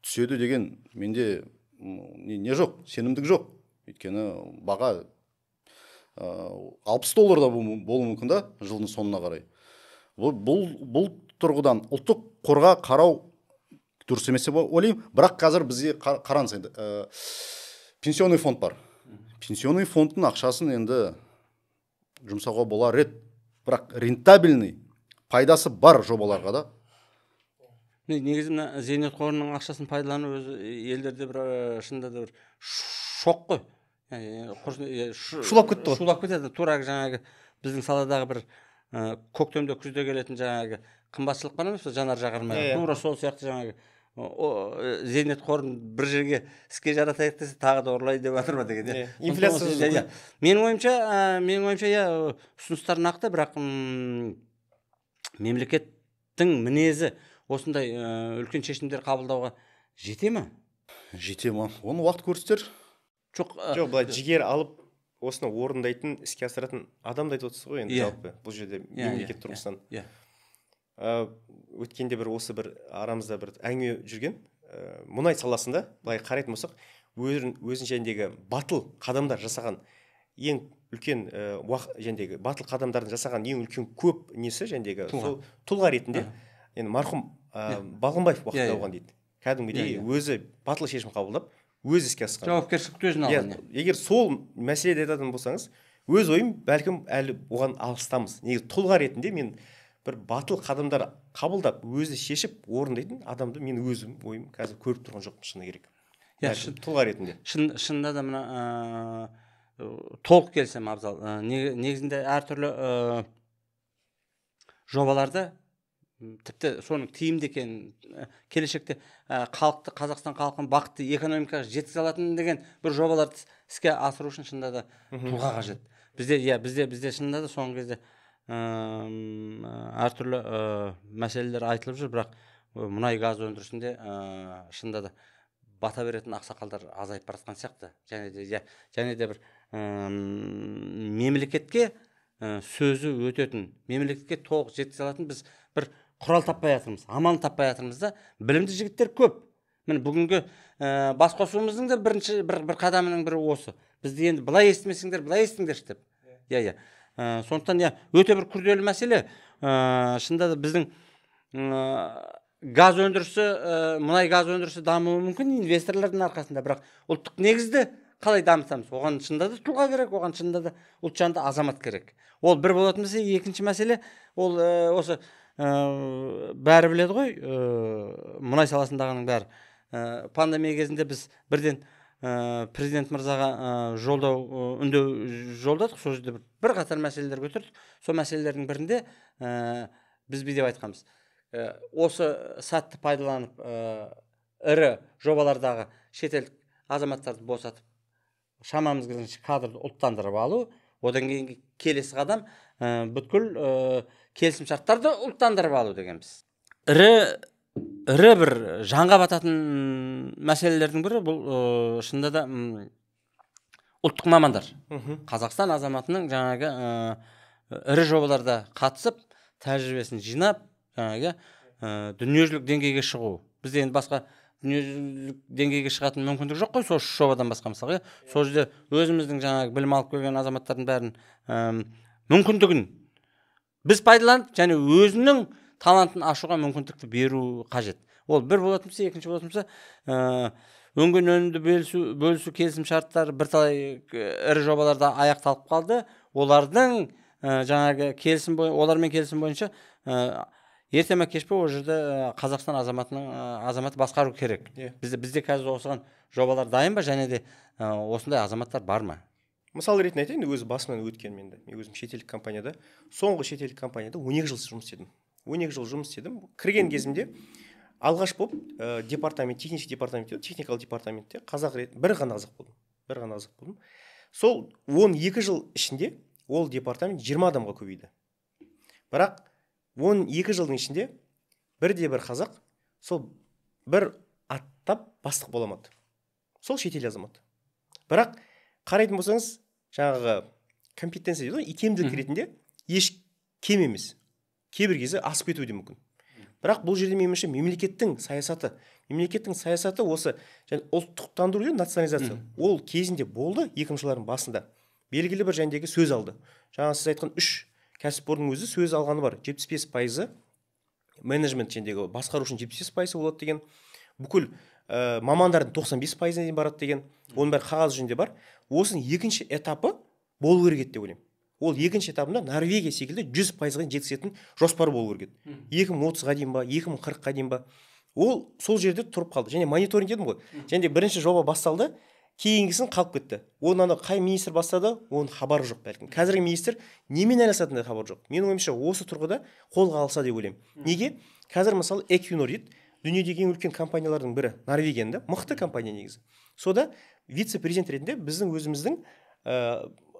түседі деген менде не жоқ, сенімдік жоқ. Өйткені баға 60 долларда болуы мүмкін да жылдың соңына қарай. Бұл тұрғыдан ұлттық қорға қарау дұрыс емес деп ойлаймын. Бірақ қазір бізде қараңыз енді, пенсионный фонд бар. Пенсионный фондтың ақшасын енді жұмсауға болар еді, бірақ рентабельный, пайдасы бар жобаларға да. Негізі мына зейнет қорының ақшасын пайдалану өзі елдерде бір шынында да бір шок қой. Шулап кетті ғой. Шулап кетеді. Тура жаңағы біздің саладағы бір көктемде күзде келетін жаңағы қымбатшылық бар емес пе, жанар жағармай. Тура сол сияқты жаңағы зейнет қорын бір жерге іске жаратайық десе тағы да ұрлайды деп жатыр ма деген. Инфляция. Менің ойымша, иә, ұсыныстар нақты, бірақ мемлекеттің мінезі осындай үлкен шешімдер қабылдауға жете ме? Жете ме? Оны уақыт көрсетер. Жоқ, былай жігер алып осыны орындайтын, іске асыратын адамды айтып отырсыз ғой енді жалпы бұл жерде мемлекет тұрғысынан. Өткенде бір осы бір арамызда бір әңгіме жүрген, мұнай саласында былай қарайтын болсақ, өзін жәндегі батыл қадамдар жасаған ең үлкен жәндегі батыл қадамдарын жасаған ең үлкен көп несі жәндегі сол тұлға ретінде енді марқұм Балғынбаев уақытында болған дейді. Кәдімгідей өзі батыл шешім қабылдап, өз іске асқан. Жауапкершілікті өзіне алған. Егер сол мәселеде айтатын болсаңыз, өз ойым бәлкім әлі оған алыстамыз. Негізі тұлға ретінде мен бір батыл қадамдар қабылдап, өзі шешіп орындайтын адамды мен өзім ойым қазір көріп тұрған жоқпын, шыны керек. Тұлға ретінде. Шынында да мына толық келсем, Абзал, негізінде әртүрлі жобаларды тіпті соның тиімді екенін, келешекте халықты, Қазақстан халқын бақытты экономикаға жеткізе алатын деген бір жобаларды іске асыру үшін шынында да тұлға қажет. Бізде, иә, бізде шынында да соңғы кезде Әртүрлі мәселелер айтылып жүр, бірақ мұнай газ өндірісінде шынында да бата беретін ақсақалдар азайып бара жатқан сияқты. Және де бір мемлекетке сөзі өтетін, мемлекетке толық жеткізе алатын біз бір құрал таппай жатырмыз, амал таппай жатырмыз да. Білімді жігіттер көп. Міне, бүгінгі бас қосуымыздың да бірінші бір қадамының бірі осы. Бізді енді былай естімесеңдер, былай естіңдерші деп. Иә. Сондықтан иә, өте бір күрделі мәселе. Шынында да біздің газ өндірісі, мұнай газ өндірісі дамуы мүмкін инвесторлардың арқасында, бірақ ұлттық негізді қалай дамытамыз? Оған шынында да тұлға керек, оған шынында да ұлтжанды азамат керек. Ол бір болатын болса, екінші мәселе ол осы бәрі біледі ғой, мұнай саласындағының бәрі. Пандемия кезінде біз бірден президент мырзаға жолдау, үндеу жолдадық. Сол жерде бір қатар мәселелер көтердік. Сол мәселелердің бірінде біз бүй деп айтқанбыз. Осы сәтті пайдаланып, ірі жобалардағы шетелдік азаматтарды босатып, шамамыз келгенше кадрды ұлттандырып алу, одан кейінгі келесі қадам бүткіл келісімшарттарды ұлттандырып алу дегенбіз. Ірі бір жанға бататын мәселелердің бірі бұл шынында да ұлттық мамандар. Қазақстан азаматының жаңағы ірі жобаларда қатысып, тәжірибесін жинап, жаңағы дүниежүзілік деңгейге шығу. Бізде енді басқа дүниежүзілік деңгейге шығатын мүмкіндік жоқ қой, сол үш жобадан басқа мысалға. Сол жерде өзіміздің жаңағы білім алып келген азаматтардың бәрін мүмкіндігін біз пайдаланып, және өзінің талантын ашуға мүмкіндікті беру қажет. Ол бір болатын болса, екінші болатын болса, өнген өнімді бөлісу келісім шарттары бірталай ірі жобаларда аяқталып қалды. Олардың жаңағы келісім олармен келісім бойынша ерте ме кеш пе ол жерде Қазақстан азаматының азаматы басқару керек. Бізде қазір осыған жобалар дайын ба, және де осындай азаматтар бар ма? Мысал ретінде айтайын, өз басымнан өткен мен де. Мен өзім шетелдік компанияда, соңғы шетелдік компанияда 12 жыл жұмыс істедім. 12 жыл жұмыс істедім. Кірген кезімде алғаш болып департамент, технический департаментте, техникалық департаментте қазақ бір ғана қазақ болдым. Бір ғана қазақ болдым. Сол 12 жыл ішінде ол департамент 20 адамға көбейді. Бірақ 12 жылдың ішінде бірде бір қазақ сол бір аттап бастық бола алмады. Сол шетел азаматы. Бірақ қарайтын болсаңыз, жаңағы компетенция дейді ғой, икемділік ретінде еш кем емес. Кейбір кезде асып кетуі де мүмкін. Бірақ бұл жерде меніңше мемлекеттің саясаты осы және ұлттықтандыру деген национализация. Ол кезінде болды 2000 жылдардың басында. Белгілі бір жәндегі сөз алды. Жаңа сіз айтқан 3 кәсіпорынның өзі сөз алғаны бар. 75% менеджмент жәндегі басқарушының 75% болады деген, бүкіл мамандардың 95%-на дейін барады деген, оның бәрі қағаз жүзінде бар. Осының екінші этапы болу керек еді деп ойлаймын. Ол екінші этапында Норвегия секілді 100%-ға дейін жеткізетін жоспар болу керек еді. 2030-ға дейін ба, 2040-қа дейін ба. Ол сол жерде тұрып қалды. Және мониторинг дедім ғой. Және де бірінші жоба басталды, кейінгісін қалып кетті. Оны ана қай министр бастады, оның хабары жоқ бәлкім. Қазіргі министр немен айналысатынына хабар жоқ. Менің ойымша осы тұрғыда қолға алса деп ойлаймын. Неге? Қазір мысалы Equinor дейді, дүниедегі ең үлкен компаниялардың бірі, Норвегияның да, мықты компания негізі. Сода вице-президент ретінде біздің өзіміздің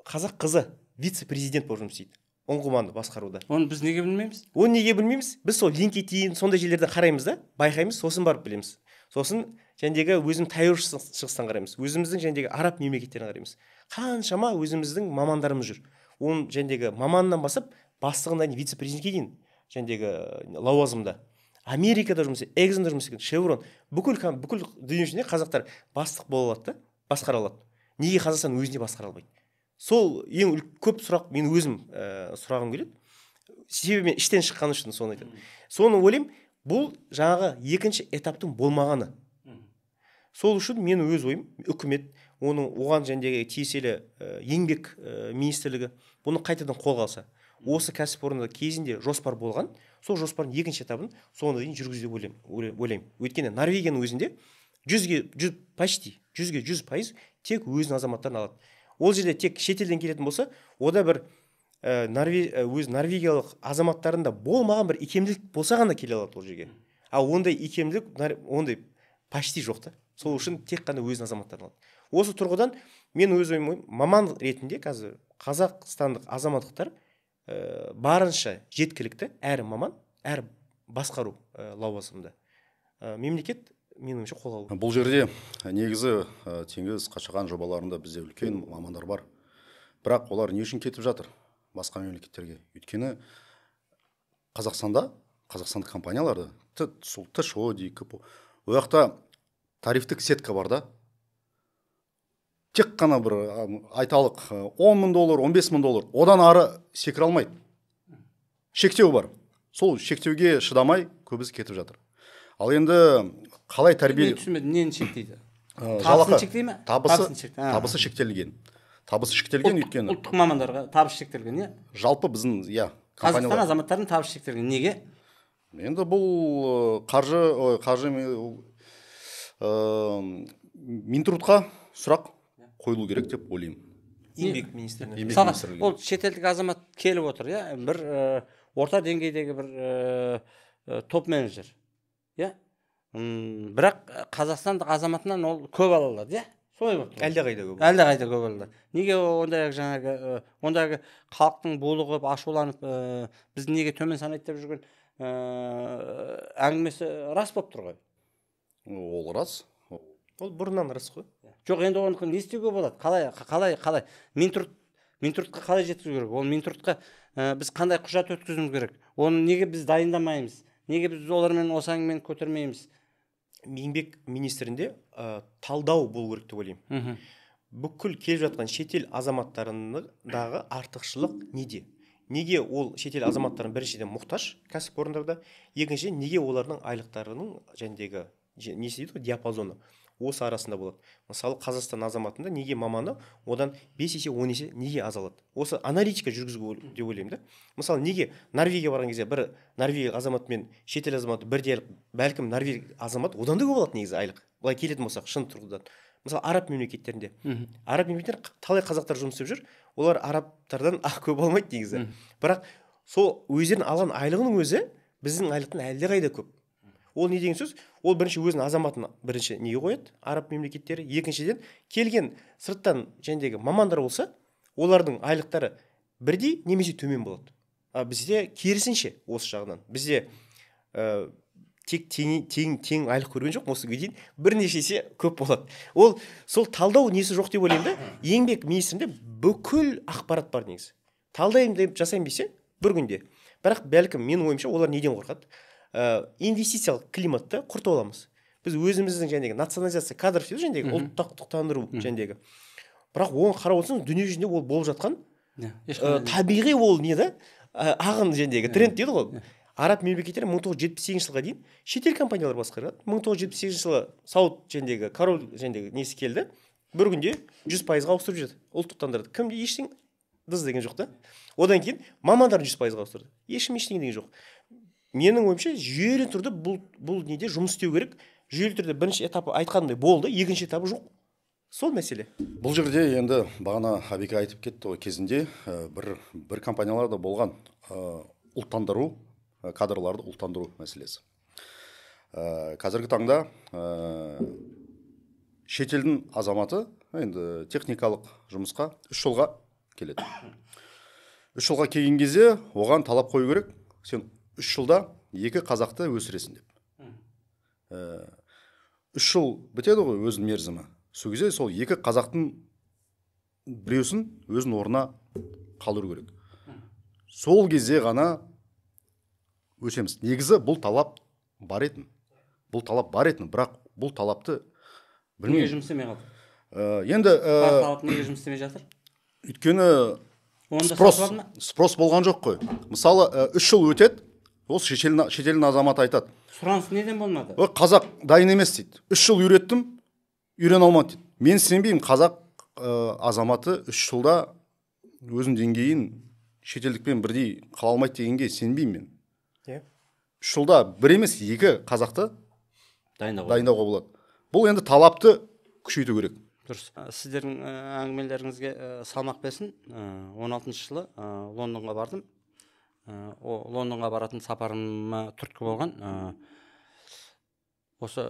қазақ қызы вице-президент болып жұмыс істейді. Ұңғыманы басқаруда. Оны біз неге білмейміз? Оны неге білмейміз? Біз сол LinkedIn сондай жерлерден қараймыз да, байқаймыз, сосын барып білеміз. Сосын жәндегі өзім Таяу Шығыстан қараймыз, өзіміздің жәндегі араб мемлекеттерін қараймыз. Қаншама өзіміздің мамандарымыз жүр. Оның жәндегі маманынан басып, бастығына дейін, вице-президентке дейін жәндегі лауазымда. Америкада жұмыс істейді, Экзонда жұмыс істеген, Шеврон, бүкіл дүние жүзінде қазақтар бастық бола алады да, басқара алады. Неге Қазақстан өзіне басқара алмайды? Сол ең көп сұрақ мен өзім сұрағым келеді. Себебі мен іштен шыққан үшін соны айтамын. Соны ойлаймын, бұл жаңағы екінші этаптың болмағаны. Сол үшін мен өз ойым, үкімет, оның оған жәндегі тиесілі еңбек министрлігі бұны қайтадан қолға алса, осы кәсіпорында кезінде жоспар болған, сол жоспардың екінші этабын соңына дейін жүргізу деп ойлаймын. Өйткені Норвегияның өзінде почти 100% тек өзінің азаматтарын алады. Ол жерде тек шетелден келетін болса, ода бір өз норвегиялық азаматтарында болмаған бір икемділік болса ғана келе алады ол жерге. Ал ондай икемділік ондай почти жоқ та. Сол үшін тек қана өзінің азаматтарын алады. Осы тұрғыдан мен өз ойым, маман ретінде қазір қазақстандық азаматтықтар Барынша жеткілікті әр маман, әр басқару лауазымында. Мемлекет менің ойымша қолға алу. Бұл жерде негізі Теңіз, Қашаған жобаларында бізде үлкен мамандар бар. Бірақ олар не үшін кетіп жатыр басқа мемлекеттерге? Өйткені Қазақстанда, қазақстандық компанияларда, сол ТШО дейік, КПО, ол жақта тарифтік сетка бар да. Тек қана бір айталық 10 мың доллар, 15 мың доллар, одан ары секіре алмайды. Шектеу бар. Сол шектеуге шыдамай көбісі кетіп жатыр. Ал енді қалай тәрбие... Мен түсінбедім, нені шектейді? Жалақы. Табысын шектей ме? Табысы шектелген. Табысы шектелген өйткені. Ұлттық мамандарға табыс шектелген, иә? Жалпы біздің, иә. Қазақстан азаматтарының табысы шектелген. Неге? Енді бұл қаржы Минтрудқа сұрақ қойылу керек деп ойлаймын. Еңбек министрлігіне. Мысалға, ол шетелдік азамат келіп отыр, иә? Бір орта деңгейдегі бір топ менеджер. Иә? Бірақ қазақстандық азаматынан ол көп ала алады, иә? Солай болып тұр. Әлдеқайда көп. Әлдеқайда көп ала алады. Неге ондай жаңағы, ондағы халықтың булығып, ашуланып, бізді неге төмен санайды деп жүрген әңгімесі рас болып тұр ғой. Ол рас. Ол бұрыннан рас қой. Жоқ, енді оны не істеуге болады? Қалай? Минтрудқа қалай жеткізу керек? Ол Минтрудқа біз қандай құжат өткізуіміз керек? Оны неге біз дайындамаймыз? Неге біз олармен осы әңгімені көтермейміз? Еңбек министрінде талдау болу керек деп ойлаймын. Бүкіл келіп жатқан шетел азаматтарындағы артықшылық неде? Неге ол шетел азаматтарының біріншіден мұқтаж кәсіпорындарда, екіншіден неге олардың айлықтарының жәндегі несі дейді ғой, диапазоны осы арасында болады. Мысалы, Қазақстан азаматында неге маманы одан 5 есе, 10 есе неге аз алады? Осы аналитика жүргізу деп ойлаймын да. Мысалы, неге Норвегияға барған кезде бір норвегиялық азамат мен шетел азаматы бірдей айлық, бәлкім норвегиялық азамат одан да көп алады негізі айлық. Былай келетін болсақ, шын тұрғыдан. Мысалы, араб мемлекеттерінде. Араб мемлекеттер талай қазақтар жұмыс істеп жүр, олар арабтардан көп алмайды негізі. Бірақ сол өздерінің алған айлығының өзі біздің айлықтан әлдеқайда көп. Ол не деген сөз? Ол бірінші өзінің азаматын бірінші неге қояды араб мемлекеттері, екіншіден келген сырттан жәндегі мамандар болса, олардың айлықтары бірдей немесе төмен болады. А бізде керісінше осы жағынан. Бізде тек тең айлық көрген жоқ, осы күнге дейін бірнеше есе көп болады. Ол сол талдау несі жоқ деп ойлаймын да. Еңбек министрінде бүкіл ақпарат бар негізі. Талдаймын деп жасаймын десе бір күнде. Бірақ бәлкім менің ойымша олар неден қорқады? Инвестициялық климатты құртып аламыз. Біз өзіміздің жәндегі национализация кадров дейді жәндегі ұлттықтандыру жәндегі. Бірақ оған қарап отырсаңыз, дүние жүзінде ол болып жатқан табиғи ол не да? Ағын жәндегі тренд дейді ғой. Араб мемлекеттері 1978 жылға дейін шетел компаниялар басқарады. 1978 жылы Сауд жәндегі король жәндегі несі келді. Бір күнде 100%-ға ауыстырып жіберді. Ұлттықтандырды. Кімде ештеңе дыз деген жоқ та. Одан кейін мамандарын 100%-ға ауыстырды. Ешкім ештеңе деген жоқ. Менің ойымша жүйелі түрде бұл неде жұмыс істеу керек. Жүйелі түрде бірінші этапы айтқандай болды, екінші этапы жоқ. Сол мәселе. Бұл жерде енді бағана Абеке айтып кетті ғой, кезінде бір компанияларда болған ұлттандыру, кадрларды ұлттандыру мәселесі. Қазіргі таңда шетелдің азаматы енді техникалық жұмысқа 3 жылға келеді. 3 жылға келген кезде оған талап қою керек. Сен 3 жылда 2 қазақты өсіресің деп. 3 жыл бітеді ғой өзінің мерзімі. Сол кезде сол 2 қазақтың біреусін өзінің орнына қалдыру керек. Сол кезде ғана өсеміз. Негізі бұл талап бар етін. Бұл талап бар етін, бірақ бұл талапты білмеймін. Неге жұмыс істемей қалды? Енді бар талап неге жұмыс істемей жатыр? Өйткені спрос болған жоқ қой. Мысалы, 3 жыл өтеді, ол шетелдің азаматы айтады. Сұраныс неден болмады? Қазақ дайын емес дейді. 3 жыл үйреттім, үйрене алмады дейді. Мен сенбеймін, қазақ азаматы 3 жылда өзінің деңгейін шетелдікпен бірдей қала алмайды дегенге сенбеймін мен. 3 жылда бір емес, 2 қазақты дайындауға болады. Бұл енді талапты күшейту керек. Дұрыс. Сіздердің әңгімелеріңізге салмақ берсін. 16 жылы Лондонға бардым. Лондонға баратын сапарыма түрткі болған. Осы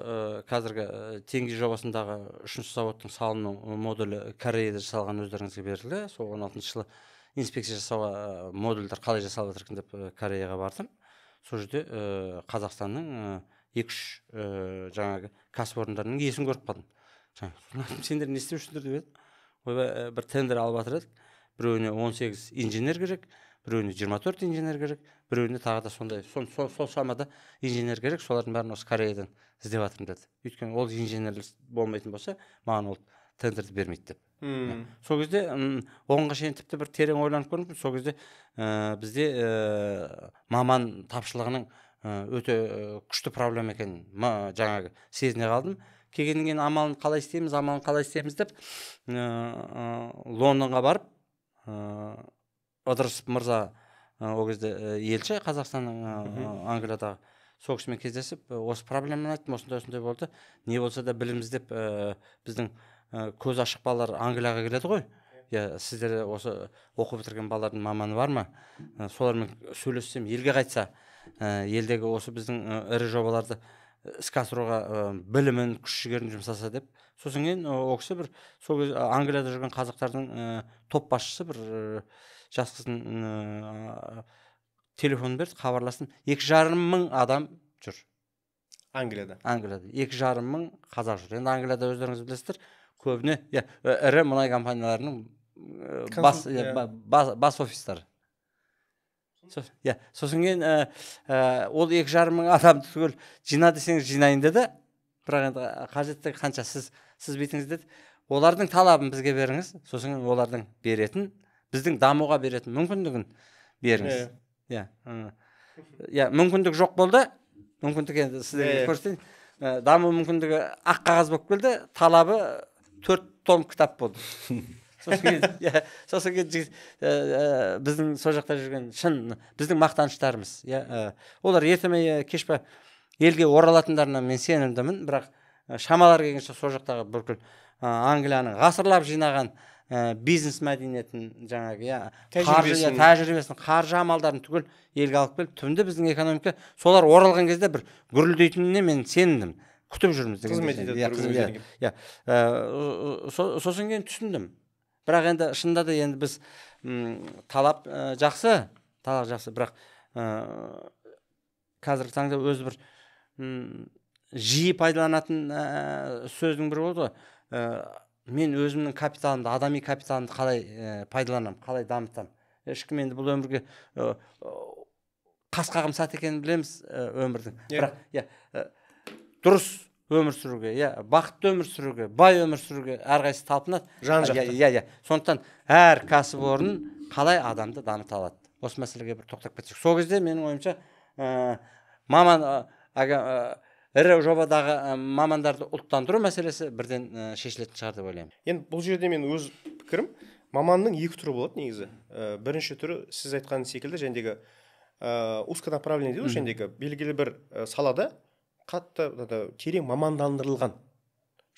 қазіргі Теңіз жобасындағы 3-ші заводтың салыну модулі Кореяда жасалған өздеріңізге берілді. Сол 16 жылы инспекция жасауға, модульдер қалай жасалып жатыр екен деп Кореяға бардым. Сол жерде Қазақстанның 2-3 жаңағы кәсіпорындарының иесін көріп қалдым. Сендер не істеп жүрсіңдер деп едім. Ойбай, бір тендер алып жатыр едік. Біреуіне 18 инженер керек, біреуіне 24 инженер керек, біреуіне тағы да сондай сол шамада инженер керек, солардың бәрін осы Кореядан іздеп жатырмын деді. Өйткені ол инженер болмайтын болса, маған ол тендерді бермейді деп. Сол кезде оғанға шейін тіпті бір терең ойланып көрдім. Сол кезде бізде маман тапшылығының өте күшті проблема екенін жаңағы сезіне қалдым. Келгеннен кейін амалын қалай істейміз, амалын қалай істейміз деп Лондонға барып, Ыдырысов мырза ол кезде елші Қазақстанның Англиядағы, сол кісімен кездесіп, осы проблеманы айттым, осындай осындай болды, не болса да білім іздеп біздің көз ашық балалар Англияға келеді ғой, иә, сіздер осы оқып бітірген балалардың маманы бар ма, солармен сөйлессем, елге қайтса, елдегі осы біздің ірі жобаларды іске асыруға білімін, күш жігерін жұмсаса деп. Сосын кейін ол кісі бір сол кезде Англияда жүрген қазақтардың топ басшысы бір жас қыздың телефонын берді, хабарластым. 2,5 мың адам жүр. Англияда. Англияда 2,5 мың қазақ жүр. Енді Англияда өздеріңіз білесіздер, көбіне ірі мұнай компанияларының бас офистары. Сосын кейін ол 2,5 мың адамды түгел жина десеңіз жинайын деді. Бірақ енді қажеттігі қанша, сіз бүйтіңіз деді. Олардың талабын бізге беріңіз, сосын кейін олардың беретін, біздің дамуға беретін мүмкіндігін беріңіз. Иә, мүмкіндік жоқ болды. Мүмкіндік енді сіздерге көрсетейін. Даму мүмкіндігі ақ қағаз болып келді, талабы 4 том кітап болды. Сосын кейін біздің сол жақта жүрген шын біздің мақтаныштарымыз, олар ерте ме кеш пе елге оралатындарына мен сенімдімін, бірақ шамалары келгенше сол жақтағы бүкіл Англияның ғасырлап жинаған бизнес мәдениетін, жаңағы тәжірибесін, қаржы амалдарын түгел елге алып келіп, түбінде біздің экономика солар оралған кезде бір гүрілдейтініне мен сенімдімін, күтіп жүрміз деген. Сосын кейін түсіндім. Бірақ енді шынында да енді біз талап жақсы, талап жақсы, бірақ қазіргі таңда өзі бір жиі пайдаланатын сөздің бірі болды ғой. Мен өзімнің капиталымды, адами капиталымды қалай пайдаланамын, қалай дамытамын. Ешкім енді бұл өмірге қас қағым сәт екенін білеміз өмірдің. Бірақ дұрыс өмір сүруге, бақытты өмір сүруге, бай өмір сүруге әрқайсысы талпынады. Жан-жақты. Сондықтан әр кәсіпорын қалай адамды дамыта алады? Осы мәселеге бір тоқтап кетсек. Сол кезде менің ойымша маман ірі жобадағы мамандарды ұлттандыру мәселесі бірден шешілетін шығар деп ойлаймын. Енді бұл жерде мен өз пікірім, маманның екі түрі болады негізі. Бірінші түрі сіз айтқан секілді жәндегі узконаправленный дейді ғой, жәндегі белгілі бір салада қатты терең мамандандырылған.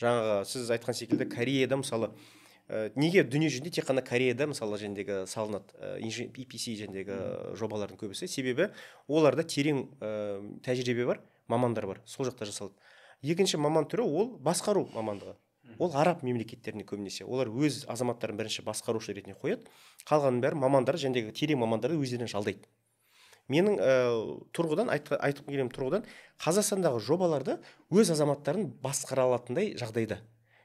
Жаңағы сіз айтқан секілді Кореяда мысалы, неге дүние жүзінде тек қана Кореяда мысалы жәндегі салынады EPC жәндегі жобалардың көбісі, себебі оларда терең тәжірибе бар, мамандар бар, сол жақта жасалады. Екінші маман түрі ол басқару мамандығы. Ол араб мемлекеттеріне көбінесе. Олар өз азаматтарын бірінші басқарушы ретінде қояды, қалғанның бәрі мамандар, жәндегі терең мамандарды өздеріне жалдайды. Менің тұрғыдан, айтқым келген тұрғыдан, Қазақстандағы жобаларды өз азаматтарын басқара алатындай жағдайда.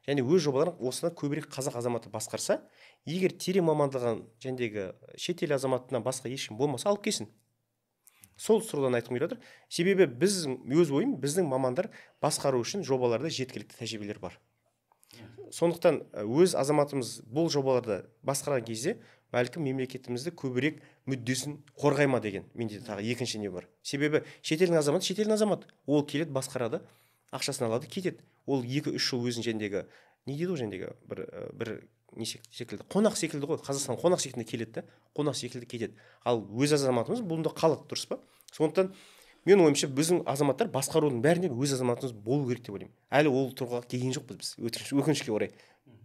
Және өз жобаларын осыдан көбірек қазақ азаматы басқарса, егер терең мамандаған жәндегі шетел азаматынан басқа ешкім болмаса алып келсін. Сол тұрғыдан айтқым келіп отыр. Себебі біз, өз ойым, біздің мамандар басқару үшін жобаларда жеткілікті тәжірибелер бар. Сондықтан өз азаматымыз бұл жобаларды басқарған кезде бәлкім мемлекетімізді көбірек мүддесін қорғай ма деген менде тағы екінші не бар. Себебі шетелдің азаматы шетелдің азаматы. Ол келеді, басқарады, ақшасын алады, кетеді. Ол 2-3 жыл өзін жәндегі, не дейді ғой жәндегі, бір не секілді, қонақ секілді ғой, Қазақстан қонақ секілді келеді да, қонақ секілді кетеді. Ал өз азаматымыз бұнда қалады, дұрыс па? Сондықтан мен ойымша біздің азаматтар басқарудың бәрінде өз азаматымыз болу керек деп ойлаймын. Әлі ол тұрғыға келген жоқпыз біз, өкінішке орай.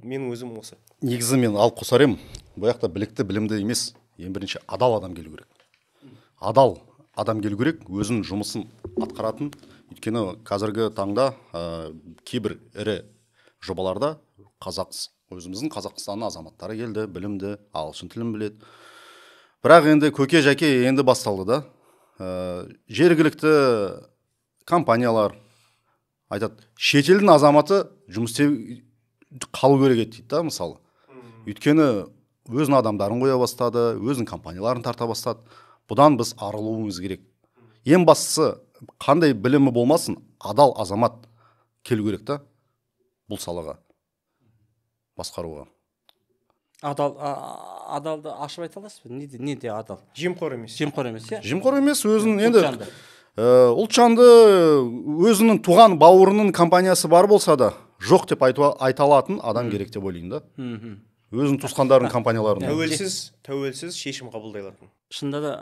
Менің өзім осы. Негізі мен алып қосар едім, бұл жақта білікті, білімді емес, ең бірінші адал адам келу керек. Адал адам келу керек, өзінің жұмысын атқаратын. Өйткені қазіргі таңда кейбір ірі жобаларда өзіміздің Қазақстанның азаматтары келді, білімді, ағылшын тілін біледі. Бірақ енді көке жәке енді басталды да. Жергілікті компаниялар айтады, шетелдің азаматы жұмыс істеп қалу керек еді дейді да, мысалы. Өйткені өзінің адамдарын қоя бастады, өзінің компанияларын тарта бастады. Бұдан біз арылуымыз керек. Ең бастысы, қандай білімі болмасын, адал азамат келу керек та бұл салаға, басқаруға. Адал, адалды ашып айта аласыз ба? Не де адал? Жемқор емес. Жемқор емес, иә? Жемқор емес, өзінің енді Ұлтжанды. Ұлтжанды, өзінің туған бауырының компаниясы бар болса да, жоқ деп айта алатын адам керек деп ойлаймын да. Өзінің туысқандарының компанияларын. Тәуелсіз шешім қабылдай алатын. Шынында да,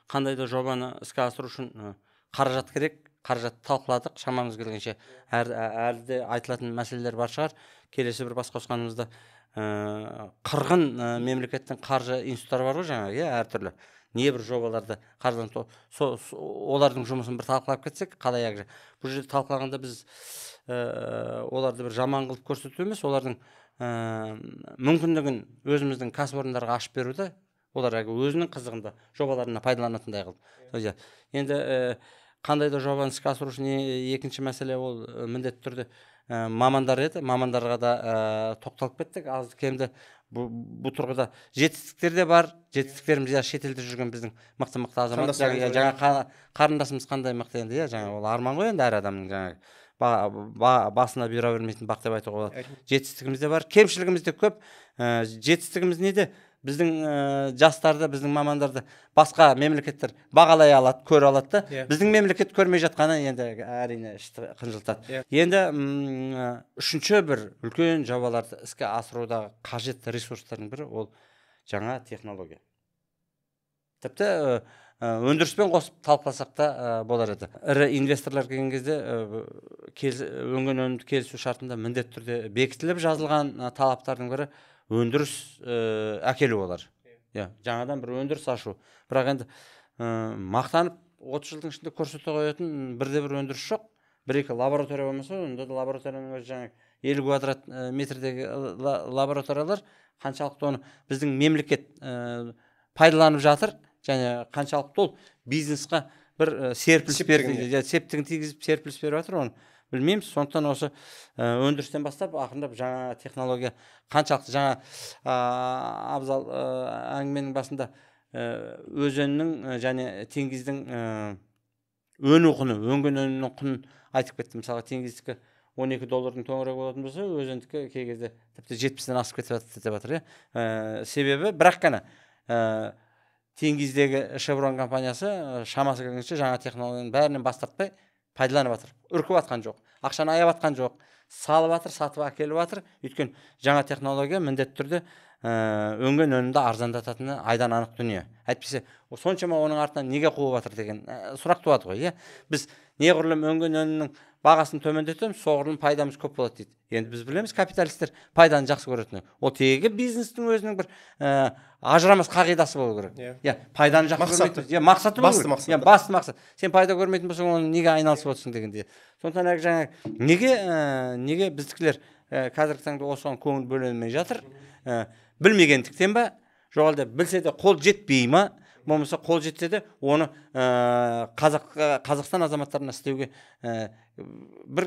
қандай да жобаны іске асыру үшін қаражат керек. Қаражатты талқыладық шамамыз келгенше. Әлі де айтылатын мәселелер бар шығар. Келесі бір бас қосқанымызда қырғын мемлекеттің қаржы институттары бар ғой жаңағы, иә, әртүрлі небір жобаларды қаржыландыру, олардың жұмысын бір талқылап кетсек қалай. Әлгі бұл жерде талқылағанда біз оларды бір жаман қылып көрсету емес, олардың мүмкіндігін өзіміздің кәсіпорындарға ашып беруді, олар әлгі өзінің қызығында жобаларына пайдаланатындай қылып. Иә. Енді қандай да жобаны іске асыру үшін екінші мәселе ол міндетті түрде мамандар еді. Мамандарға да тоқталып кеттік аз кемді. Бұл тұрғыда жетістіктер де бар. Жетістіктеріміз, иә, шетелде жүрген біздің мықты мықты азамат Қандастарымыз жаңа қарындасымыз қандай мықты енді, иә, жаңа ол арман ғой енді әр адамның жаңағы басына бұйыра бермейтін бақ деп айтуға болады. Әрине. Жетістігіміз де бар, кемшілігіміз де көп. Жетістігіміз неде? Біздің жастарды, біздің мамандарды басқа мемлекеттер бағалай алады, көре алады да. Иә. Біздің мемлекет көрмей жатқаны енді, әрине, ішті қынжылтады. Иә. Енді үшінші бір үлкен жобаларды іске асырудағы қажетті ресурстардың бірі ол жаңа технология. Тіпті өндіріспен қосып талқыласақ та болар еді. Ірі инвесторлар келген кезде өнген өнімді келісу шартында міндетті түрде бекітіліп жазылған талаптардың бірі өндіріс әкелу олар. Иә, жаңадан бір өндіріс ашу. Бірақ енді мақтанып 30 жылдың ішінде көрсете қоятын бірде бір өндіріс жоқ. Бір екі лаборатория болмаса, онда да лабораторияның өзі жаңа 50 квадрат метрдегі лабораториялар қаншалықты оны біздің мемлекет пайдаланып жатыр және қаншалықты ол бизнесқа бір серпіліс Септігін, берді, иә, септігін тигізіп, серпіліс беріп жатыр, оны білмейміз. Сондықтан осы өндірістен бастап ақырындап жаңа технология қаншалықты жаңа Абзал әңгіменің басында өзеннің және теңіздің өну құны, өнген өнімнің құнын айтып кетті. Мысалға, теңіздікі 12 доллардың төңірегі болатын болса, өзендікі кей кезде тіпті 70-тен асып кетіп жатыр деп жатыр, иә. Себебі бірақ қана теңіздегі Шеврон компаниясы шамасы келгенше жаңа технологияның бәрінен бас тартпай пайдаланып жатыр, үркіп жатқан жоқ, ақшаны аяп жатқан жоқ, салып жатыр, сатып әкеліп жатыр. Өйткені жаңа технология міндетті түрде өнген өнімді арзандататыны айдан анық дүние. Әйтпесе соншама оның артынан неге қуып жатыр деген сұрақ туады ғой, иә. Біз неғұрлым өнген өнімнің бағасын төмендетеміз, соғұрлым пайдамыз көп болады дейді. Енді біз білеміз, капиталистер пайданы жақсы көретінін. Ол тегі бизнестің өзінің бір ажырамас қағидасы болу керек. Иә. Иә, пайданы жақсы Мақсаты. көрмейтін, иә, мақсаты болу Басты керек. мақсаты. Иә, басты мақсат. Сен пайда көрмейтін болсаң, оны неге айналысып отырсың дегенде. Сондықтан әлгі жаңа неге біздікілер қазіргі таңда осыған көңіл бөлінмей жатыр? Білмегендіктен ба? Жоқ әлде білсе де қол жетпей ма? Болмаса қол жетсе де оны Қазақстан азаматтарына істеуге бір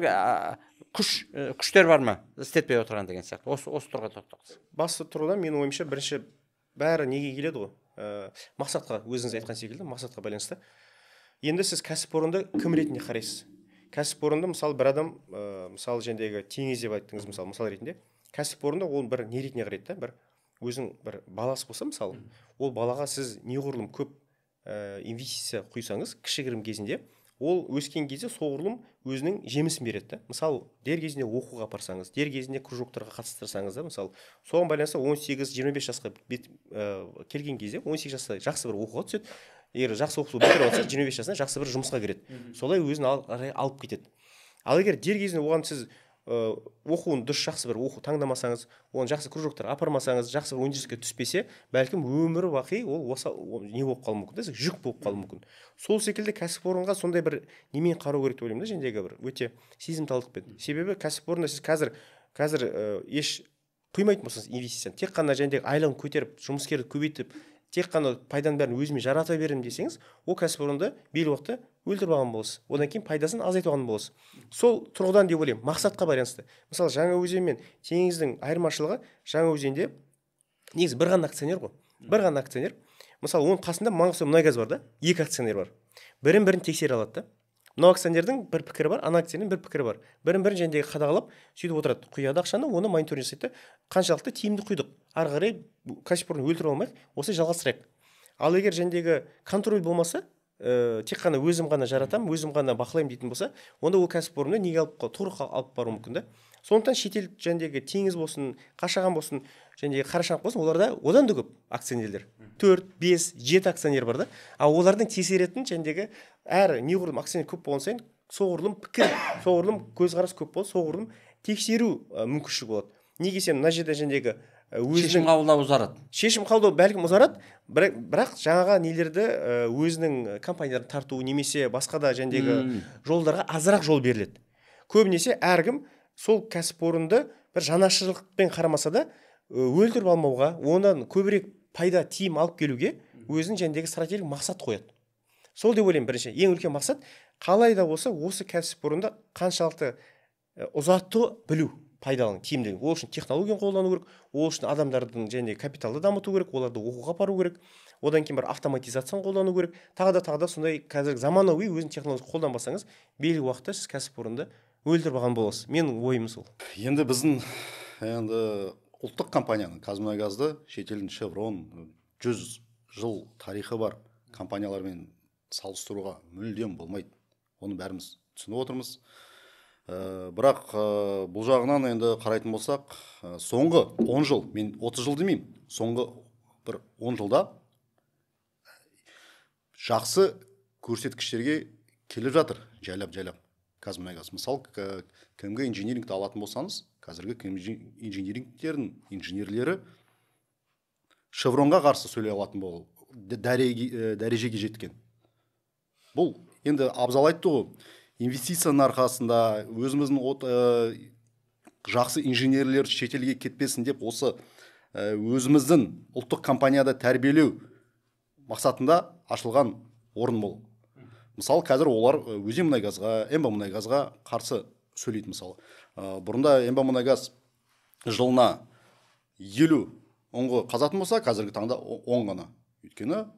күштер бар ма істетпей отырған деген сияқты. Осы тұрғыда тоқталсақ. Басты тұрғыда, менің ойымша, бірінші бәрі неге келеді ғой? Мақсатқа, өзіңіз айтқан секілді, мақсатқа байланысты. Енді сіз кәсіпорынды кім ретінде қарайсыз? Кәсіпорынды, мысалы, бір адам, мысалы, жаңағы Теңіз деп айттыңыз, мысалы, мысал ретінде, кәсіпорынды ол бір не ретінде қарайды да, бір өзің бір баласы болса, мысалы, ол балаға сіз неғұрлым көп инвестиция құйсаңыз кішігірім кезінде, ол өскен кезде соғұрлым өзінің жемісін береді да. Мысалы, дер кезінде оқуға апарсаңыз, дер кезінде кружоктарға қатыстырсаңыз да, мысалы, соған байланысты 18-25 жасқа келген кезде, 18 жаста жақсы бір оқуға түседі. Егер жақсы оқу бітіріп алса, 25 жасында жақсы бір жұмысқа кіреді. Солай өзін қарай алып кетеді. Ал егер дер кезінде оған сіз оқуын дұрыс, жақсы бір оқу таңдамасаңыз, оны жақсы кружоктарға апармасаңыз, жақсы бір университетке түспесе, бәлкім өмірі бақи ол осы не болып қалуы мүмкін да, жүк болып қалуы мүмкін. Сол секілді кәсіпорынға сондай бір немен қарау керек деп ойлаймын да, жаңағы бір өте сезімталдықпен. Себебі кәсіпорында сіз қазір еш құймайтын болсаңыз инвестицияны, тек қана жаңағы айлығын көтеріп, жұмыскерді көбейтіп, Тек қана пайданың бәрін өзіме жарата беремін десеңіз, ол кәсіпорынды белгілі уақытта өлтіріп алған боласыз. Одан кейін пайдасын азайтып алған боласыз. Сол тұрғыдан деп ойлаймын, мақсатқа байланысты. Мысалы, Жаңаөзен мен Теңіздің айырмашылығы, Жаңаөзенде негізі бір ғана акционер ғой. Бір ғана акционер. Мысалы, оның қасында Маңғыстау мұнайгаз бар да, екі акционер бар. Бірін-бірін тексере алады да. Мынау акционердің бір пікірі бар, ана акционердің бір пікірі бар. Бірін-бірін жәндегі қадағалап, сөйтіп отырады. Құяды ақшаны, оны мониторинг жасайды. Қаншалықты тиімді құйдық. Ары қарай кәсіпорын өлтіріп алмайық, осы жалғастырайық. Ал егер жәндегі контроль болмаса, тек қана өзім ғана жаратамын, өзім ғана бақылаймын дейтін болса, онда ол кәсіпорынды неге алып тура алып баруы мүмкін да. Сондықтан шетел жәндегі Теңіз болсын, Қашаған болсын, жәндегі Қарашығанақ болсын, оларда одан да көп акционерлер. 4, 5, 7 акционер бар да. Ал олардың тексеретін жәндегі әр неғұрлым акционер көп болған сайын, соғұрлым пікір, соғұрлым көзқарас көп болады, соғұрлым тексеру мүмкіншілігі болады. Неге сен мына жерде жәндегі өзінің шешім қабылдау ұзарады. Шешім қабылдау бәлкім ұзарады, бірақ жаңағы нелерді өзінің компанияларын тарту немесе басқа да жәндегі жолдарға азырақ жол беріледі. Көбінесе әркім сол кәсіпорынды бір жанашырлықпен қарамаса да, өлтіріп алмауға, онан көбірек пайда тиім алып келуге өзінің жәндегі стратегиялық мақсат қояды. Сол деп ойлаймын, бірінші ең үлкен мақсат қалай да болса осы кәсіпорынды қаншалықты ұзарту білу, пайдалану, тиімділігі. Ол үшін технологияны қолдану керек, ол үшін адамдардың және капиталды дамыту керек, оларды оқуға апару керек, одан кейін бір автоматизацияны қолдану керек, тағы да сондай қазіргі заманауи өзінің технологиясын қолданбасаңыз, белгілі уақытта сіз кәсіпорынды өлтіріп алған боласыз. Менің ойым сол. Енді біздің енді ұлттық компанияның Қазмұнайгазды шетелдің Шеврон 100 жыл тарихы бар компаниялармен салыстыруға мүлдем болмайды. Оны бәріміз түсініп отырмыз. Бірақ бұл жағынан енді қарайтын болсақ, соңғы 10 жыл, мен 30 жыл демеймін, соңғы бір 10 жылда жақсы көрсеткіштерге келіп жатыр, жайлап-жайлап Қазмұнайгаз. Мысалы, КМГ инжинирингті алатын болсаңыз, қазіргі КМГ инжинирингтердің инженерлері Шевронға қарсы сөйлей алатын бол дәрежеге жеткен. Бұл енді Абзал айтты ғой, инвестицияның арқасында өзіміздің жақсы инженерлер шетелге кетпесін деп осы өзіміздің ұлттық компанияда тәрбиелеу мақсатында ашылған орын бұл. Мысалы, қазір олар Өзенмұнайгазға, МБ мұнайгазға қарсы сөйлейді мысалы. Бұрында МБ мұнайгаз жылына 50 ұңғы қазатын болса, қазіргі таңда 10 ғана. Өйткені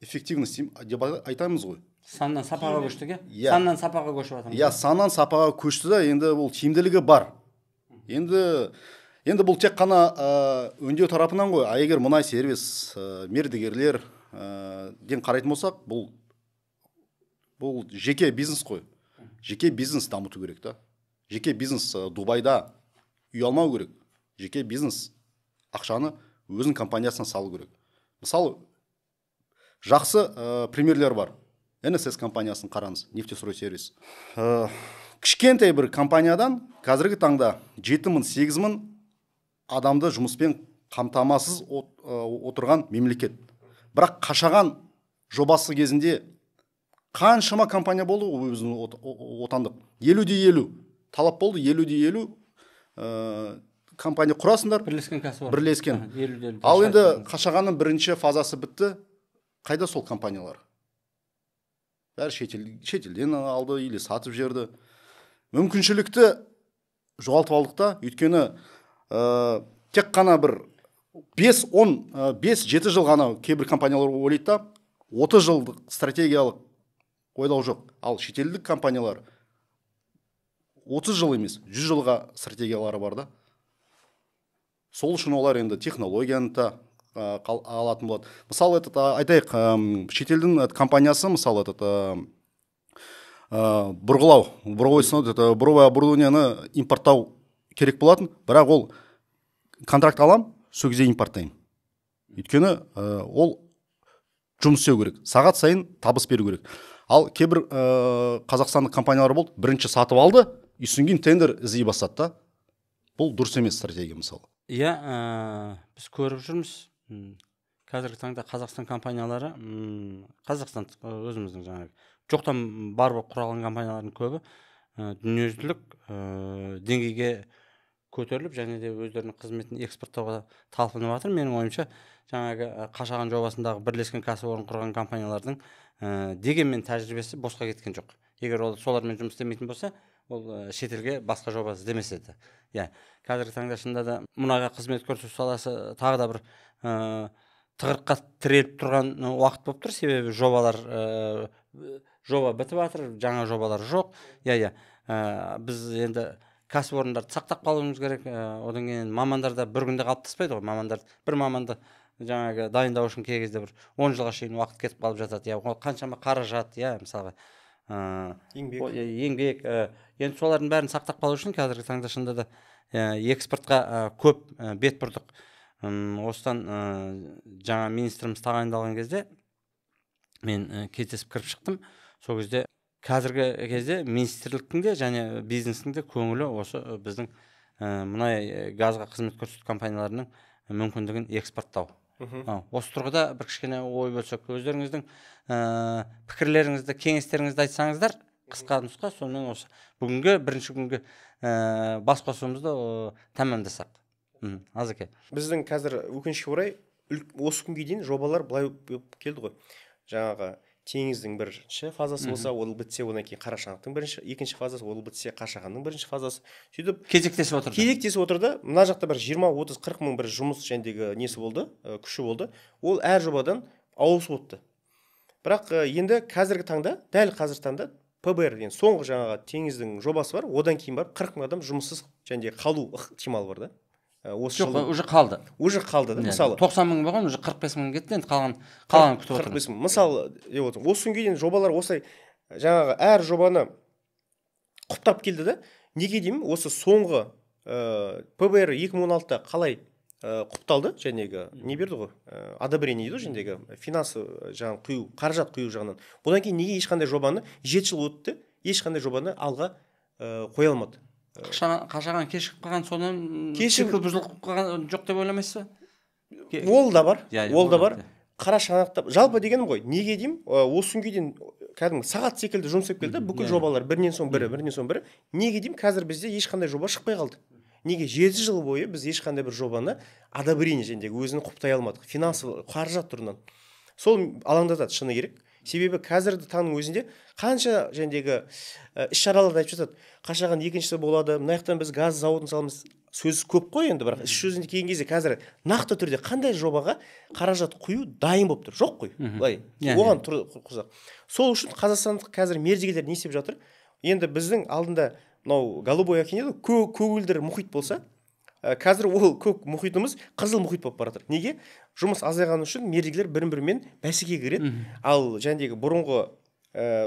эффективность деп айтамыз ғой. Саннан сапаға көштік, иә? Саннан сапаға көшіп жатырмыз. Иә, саннан сапаға көшті да, енді бұл тиімділігі бар. Енді бұл тек қана өңдеу тарапынан ғой. А егер мұнай сервис, мердігерлер ден қарайтын болсақ, бұл жеке бизнес қой. Жеке бизнес дамыту керек та. Жеке бизнес Дубайда үй алмау керек. Жеке бизнес ақшаны өзінің компаниясына салу керек. Мысалы, жақсы примерлер бар. НСС компаниясын қараңыз, Нефтестройсервис. Кішкентай бір компаниядан қазіргі таңда 7-8 мың адамды жұмыспен қамтамасыз отырған мемлекет. Бірақ Қашаған жобасы кезінде қаншама компания болды өзінің отандық. 50-50 талап болды, 50-50 компания құрасыңдар. Бірлескен кәсіпорын. Бірлескен. Ал енді Қашағанның бірінші фазасы бітті. Қайда сол компаниялар? Бәрі шетелден алды или сатып жіберді. Мүмкіншілікті жоғалтып алдық та, өйткені тек қана бір 5-7 жыл ғана кейбір компаниялар ойлайды да, 30 жылдық стратегиялық ойлау жоқ. Ал шетелдік компаниялар 30 жыл емес, 100 жылға стратегиялары бар да. Сол үшін олар енді технологияны да алатын болады. Мысалы, этот, айтайық, шетелдің компаниясы, мысалы, этот, бұрғылау, буровой станок, это буровое оборудованиені импорттау керек болатын, бірақ ол контракт алам, сол кезде импорттаймын. Өйткені ол жұмыс істеу керек, сағат сайын табыс беру керек. Ал кейбір қазақстандық компаниялар болды, бірінші сатып алды, и содан кейін тендер іздей бастады да. Бұл дұрыс емес стратегия, мысалы. Иә, біз көріп жүрміз. Қазіргі таңда Қазақстан компаниялары, Қазақстан өзіміздің жаңағы жоқтан бар болып құралған компаниялардың көбі дүниежүзілік деңгейге көтеріліп және де өздерінің қызметін экспорттауға талпынып жатыр. Менің ойымша, жаңағы Қашаған жобасындағы бірлескен кәсіпорын құрған компаниялардың дегенмен тәжірибесі босқа кеткен жоқ. Егер ол солармен жұмыс істемейтін болса, ол шетелге басқа жоба іздемес еді. Иә, қазіргі таңда шынында да мұнайға қызмет көрсету саласы тағы да бір тығырыққа тіреліп тұрған уақыт болып тұр. Себебі жобалар жоба бітіп жатыр, жаңа жобалар жоқ. Иә, біз енді кәсіпорындарды сақтап қалуымыз керек. Одан кейін мамандар да бір күнде қалыптаспайды ғой. Мамандар, бір маманды жаңағы дайындау үшін кей кезде бір 10 жылға шейін уақыт кетіп қалып жатады. Иә, ол қаншама қаражат, иә, мысалға еңбек. Еңбек. Енді солардың бәрін сақтап қалу үшін қазіргі таңда шынында да экспортқа көп бет бұрдық. Осыдан жаңа министріміз тағайындалған кезде мен кездесіп кіріп шықтым. Сол кезде қазіргі кезде министрліктің де және бизнестің де көңілі осы біздің мұнай газға қызмет көрсету компанияларының мүмкіндігін экспорттау. Осы тұрғыда бір кішкене ой бөлсек, өздеріңіздің пікірлеріңізді, кеңестеріңізді айтсаңыздар, қысқа нұсқа, сонымен осы бүгінгі бірінші күнгі бас қосуымызды тәмамдасақ. Азеке. Біздің қазір, өкінішке орай, осы күнге дейін жобалар былай болып келді ғой. Жаңағы Теңіздің бірінші фазасы болса, ол бітсе, одан кейін Қарашығанақтың бірінші, екінші фазасы, ол бітсе, Қашағанның бірінші фазасы. Сөйтіп кезектесіп отырды. Кезектесіп отырды. Мына жақта бір 20, 30, 40 мың бір жұмыс жәндегі несі болды, күші болды. Ол әр жобадан ауысып отты. Бірақ енді қазіргі таңда, дәл қазіргі таңда ПБР деген соңғы жаңағы Теңіздің жобасы бар. Одан кейін барып 40 мың адам жұмыссыз және қалу ықтималы бар да. Осы жоқ, уже қалды. Уже қалды да, мысалы. 90 мың болған, уже 45 мың кетті, енді қалғанын күтіп отырмыз. 45 мың. Мысалы, деп отырмын. Осы күнге дейін жобалар осылай жаңағы әр жобаны құптап келді да. Неге деймін, осы соңғы ПБР 2016-та қалай құпталды, жәнегі не берді ғой, одобрение дейді ғой, жәнегі финансы жаңағы құю, қаражат құю жағынан. Одан кейін неге ешқандай жобаны, 7 жыл өтті, ешқандай жобаны алға қоя алмады. Қашаған кешігіп қалған, содан цикл бұзылып қалған жоқ деп ойламайсыз ба? Ол да бар, ол да бар. Қарашығанақта жалпы дегенім ғой, неге деймін, осы күнге дейін кәдімгі сағат секілді жұмыс істеп келді, бүкіл жобалар бірінен соң бірі, бірінен соң бірі. Неге деймін, қазір бізде ешқандай жоба шықпай қалды. Неге 7 жыл бойы біз ешқандай бір жобаны одобрение жәндегі өзін құптай алмадық, финансовый қаражат тұрғысынан. Сол алаңдатады, шыны керек. Себебі қазіргі таңның өзінде қанша жәндегі іс-шараларды айтып жатады. Қашаған екіншісі болады, мына жақтан біз газ зауытын саламыз. Сөз көп қой енді, бірақ іс жүзінде келген кезде қазір нақты түрде қандай жобаға қаражат құю дайын болып тұр? Жоқ қой. Былай оған тұрғызақ. Сол үшін қазақстандық қазір мердігерлер не істеп жатыр? Енді біздің алдында мынау голубой океан еді, көгілдір мұхит болса, қазір ол көк мұхитымыз қызыл мұхит болып бара жатыр. Неге? Жұмыс азайғаны үшін мердігерлер бірін-бірімен бәсекеге кіреді. Ал жәндегі бұрынғы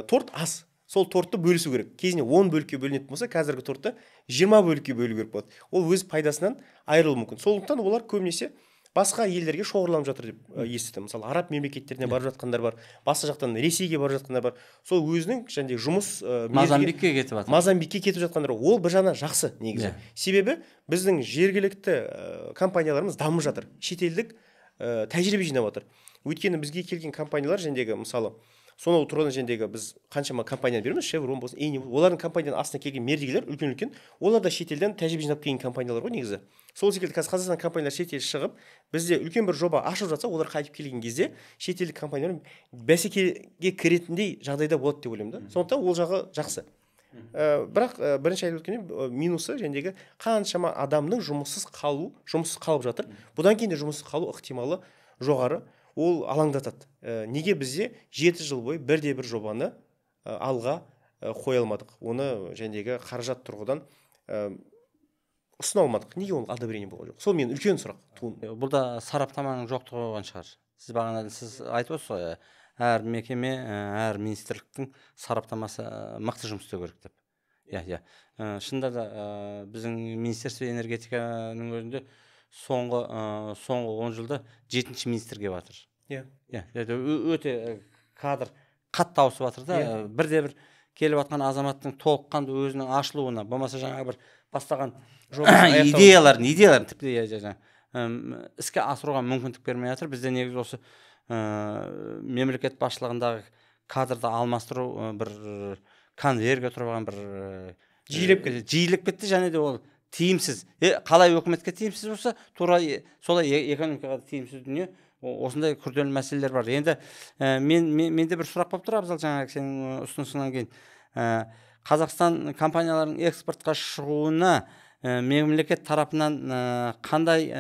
торт аз. Сол тортты бөлісу керек. Кезінде 10 бөлікке бөлінетін болса, қазіргі тортты 20 бөлікке бөлу керек болады. Ол өз пайдасынан айырылуы мүмкін. Сондықтан олар көбінесе басқа елдерге шоғырланып жатыр деп естідім. Мысалы, араб мемлекеттеріне барып жатқандар бар, басқа жақтан Ресейге барып жатқандар бар. Сол өзінің жәндегі жұмыс Мозамбикке кетіп жатыр. Мозамбикке кетіп жатқандар. Ол бір жағынан жақсы негізі. Себебі біздің жергілікті компанияларымыз дамып жатыр. Шетелдік тәжірибе жинап жатыр. Өйткені бізге келген компаниялар жәндегі, мысалы, сонау тұрған жәндегі біз қаншама компанияны береміз, Chevron болсын, Eni болсын, олардың компанияның астына келген мердігерлер үлкен-үлкен, олар да шетелден тәжірибе жинап келген компаниялар ғой негізі. Сол секілді қазір Қазақстан компаниялар шетел шығып, бізде үлкен бір жоба ашып жатса, олар қайтып келген кезде шетелдік компаниялар бәсекеге кіретіндей жағдайда болады деп ойлаймын да. Сондықтан ол жағы жақсы. Бірақ бірінші айтып өткендей, минусы жәндегі қаншама адамның жұмыссыз қалып жатыр. Бұдан кейін де жұмыссыз қалу ықтималы жоғары. Ол алаңдатады. Неге бізде 7 жыл бойы бірде бір жобаны алға қоя алмадық? Оны жәндегі қаражат тұрғыдан ұсына алмадық. Неге ол одобрение болған жоқ? Сол мен үлкен сұрақ туын. Бұл да сараптаманың жоқтығы болған шығар. Сіз бағана сіз айтып отырсыз ғой, әр мекеме, әр министрліктің сараптамасы мықты жұмыс істеу керек деп. Иә, иә. Шынында да біздің Министерство энергетиканың өзінде соңғы 10 жылда 7-ші министр келіп жатыр. Иә. Иә, өте кадр қатты ауысып жатыр да. Бірде бір келіп жатқан азаматтың толыққанды өзінің ашылуына, болмаса жаңа бір бастаған идеяларын тіпті жаңа іске асыруға мүмкіндік бермей жатыр. Бізде негізі осы мемлекет басшылығындағы кадрды алмастыру бір конвейерге тұрған бір жиілеп кетті. Жиілеп кетті және де ол Тиімсіз. Қалай өкіметке тиімсіз болса, тура солай экономикаға тиімсіз дүние. Осындай күрделі мәселелер бар. Енді менде бір сұрақ болып тұр, Абзал, жаңағы сенің ұсынысыңнан кейін. Қазақстан компанияларының экспортқа шығуына мемлекет тарапынан қандай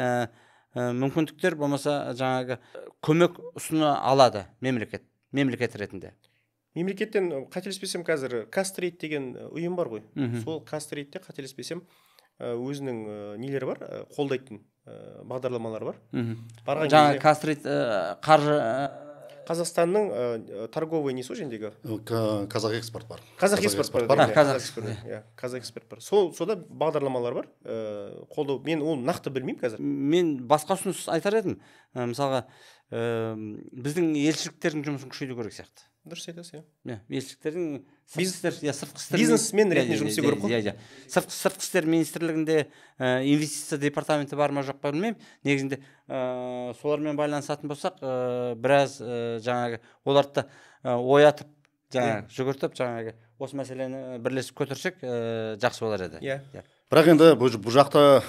мүмкіндіктер болмаса жаңағы көмек ұсына алады мемлекет ретінде? Мемлекеттен, қателеспесем, қазір Казтрейд деген ұйым бар ғой. Сол Казтрейдте, қателеспесем, өзінің нелері бар, қолдайтын бағдарламалары бар. Барған жаңа Казтрейд қаржы Қазақстанның торговый несі ғой жаңағы? Қазақ экспорт бар. Қазақ экспорт бар. Иә, Қазақ экспорт бар. Сол сода бағдарламалар бар. Қолдау, мен оны нақты білмеймін қазір. Мен басқа ұсыныс айтар едім. Мысалға, біздің елшіліктердің жұмысын күшейту керек сияқты. Дұрыс айтасыз, иә. Иә, елшіліктердің, сыртқы істер бизнесмен ретінде жұмыс істеу керек қой. Иә, иә. Сыртқы істер министрлігінде инвестиция департаменті бар ма, жоқ па, білмеймін. Негізінде солармен байланысатын болсақ, біраз жаңағы оларды да оятып, жаңағы жүгіртіп, жаңағы осы мәселені бірлесіп көтерсек, жақсы болар еді. Иә. Бірақ енді бұл жақта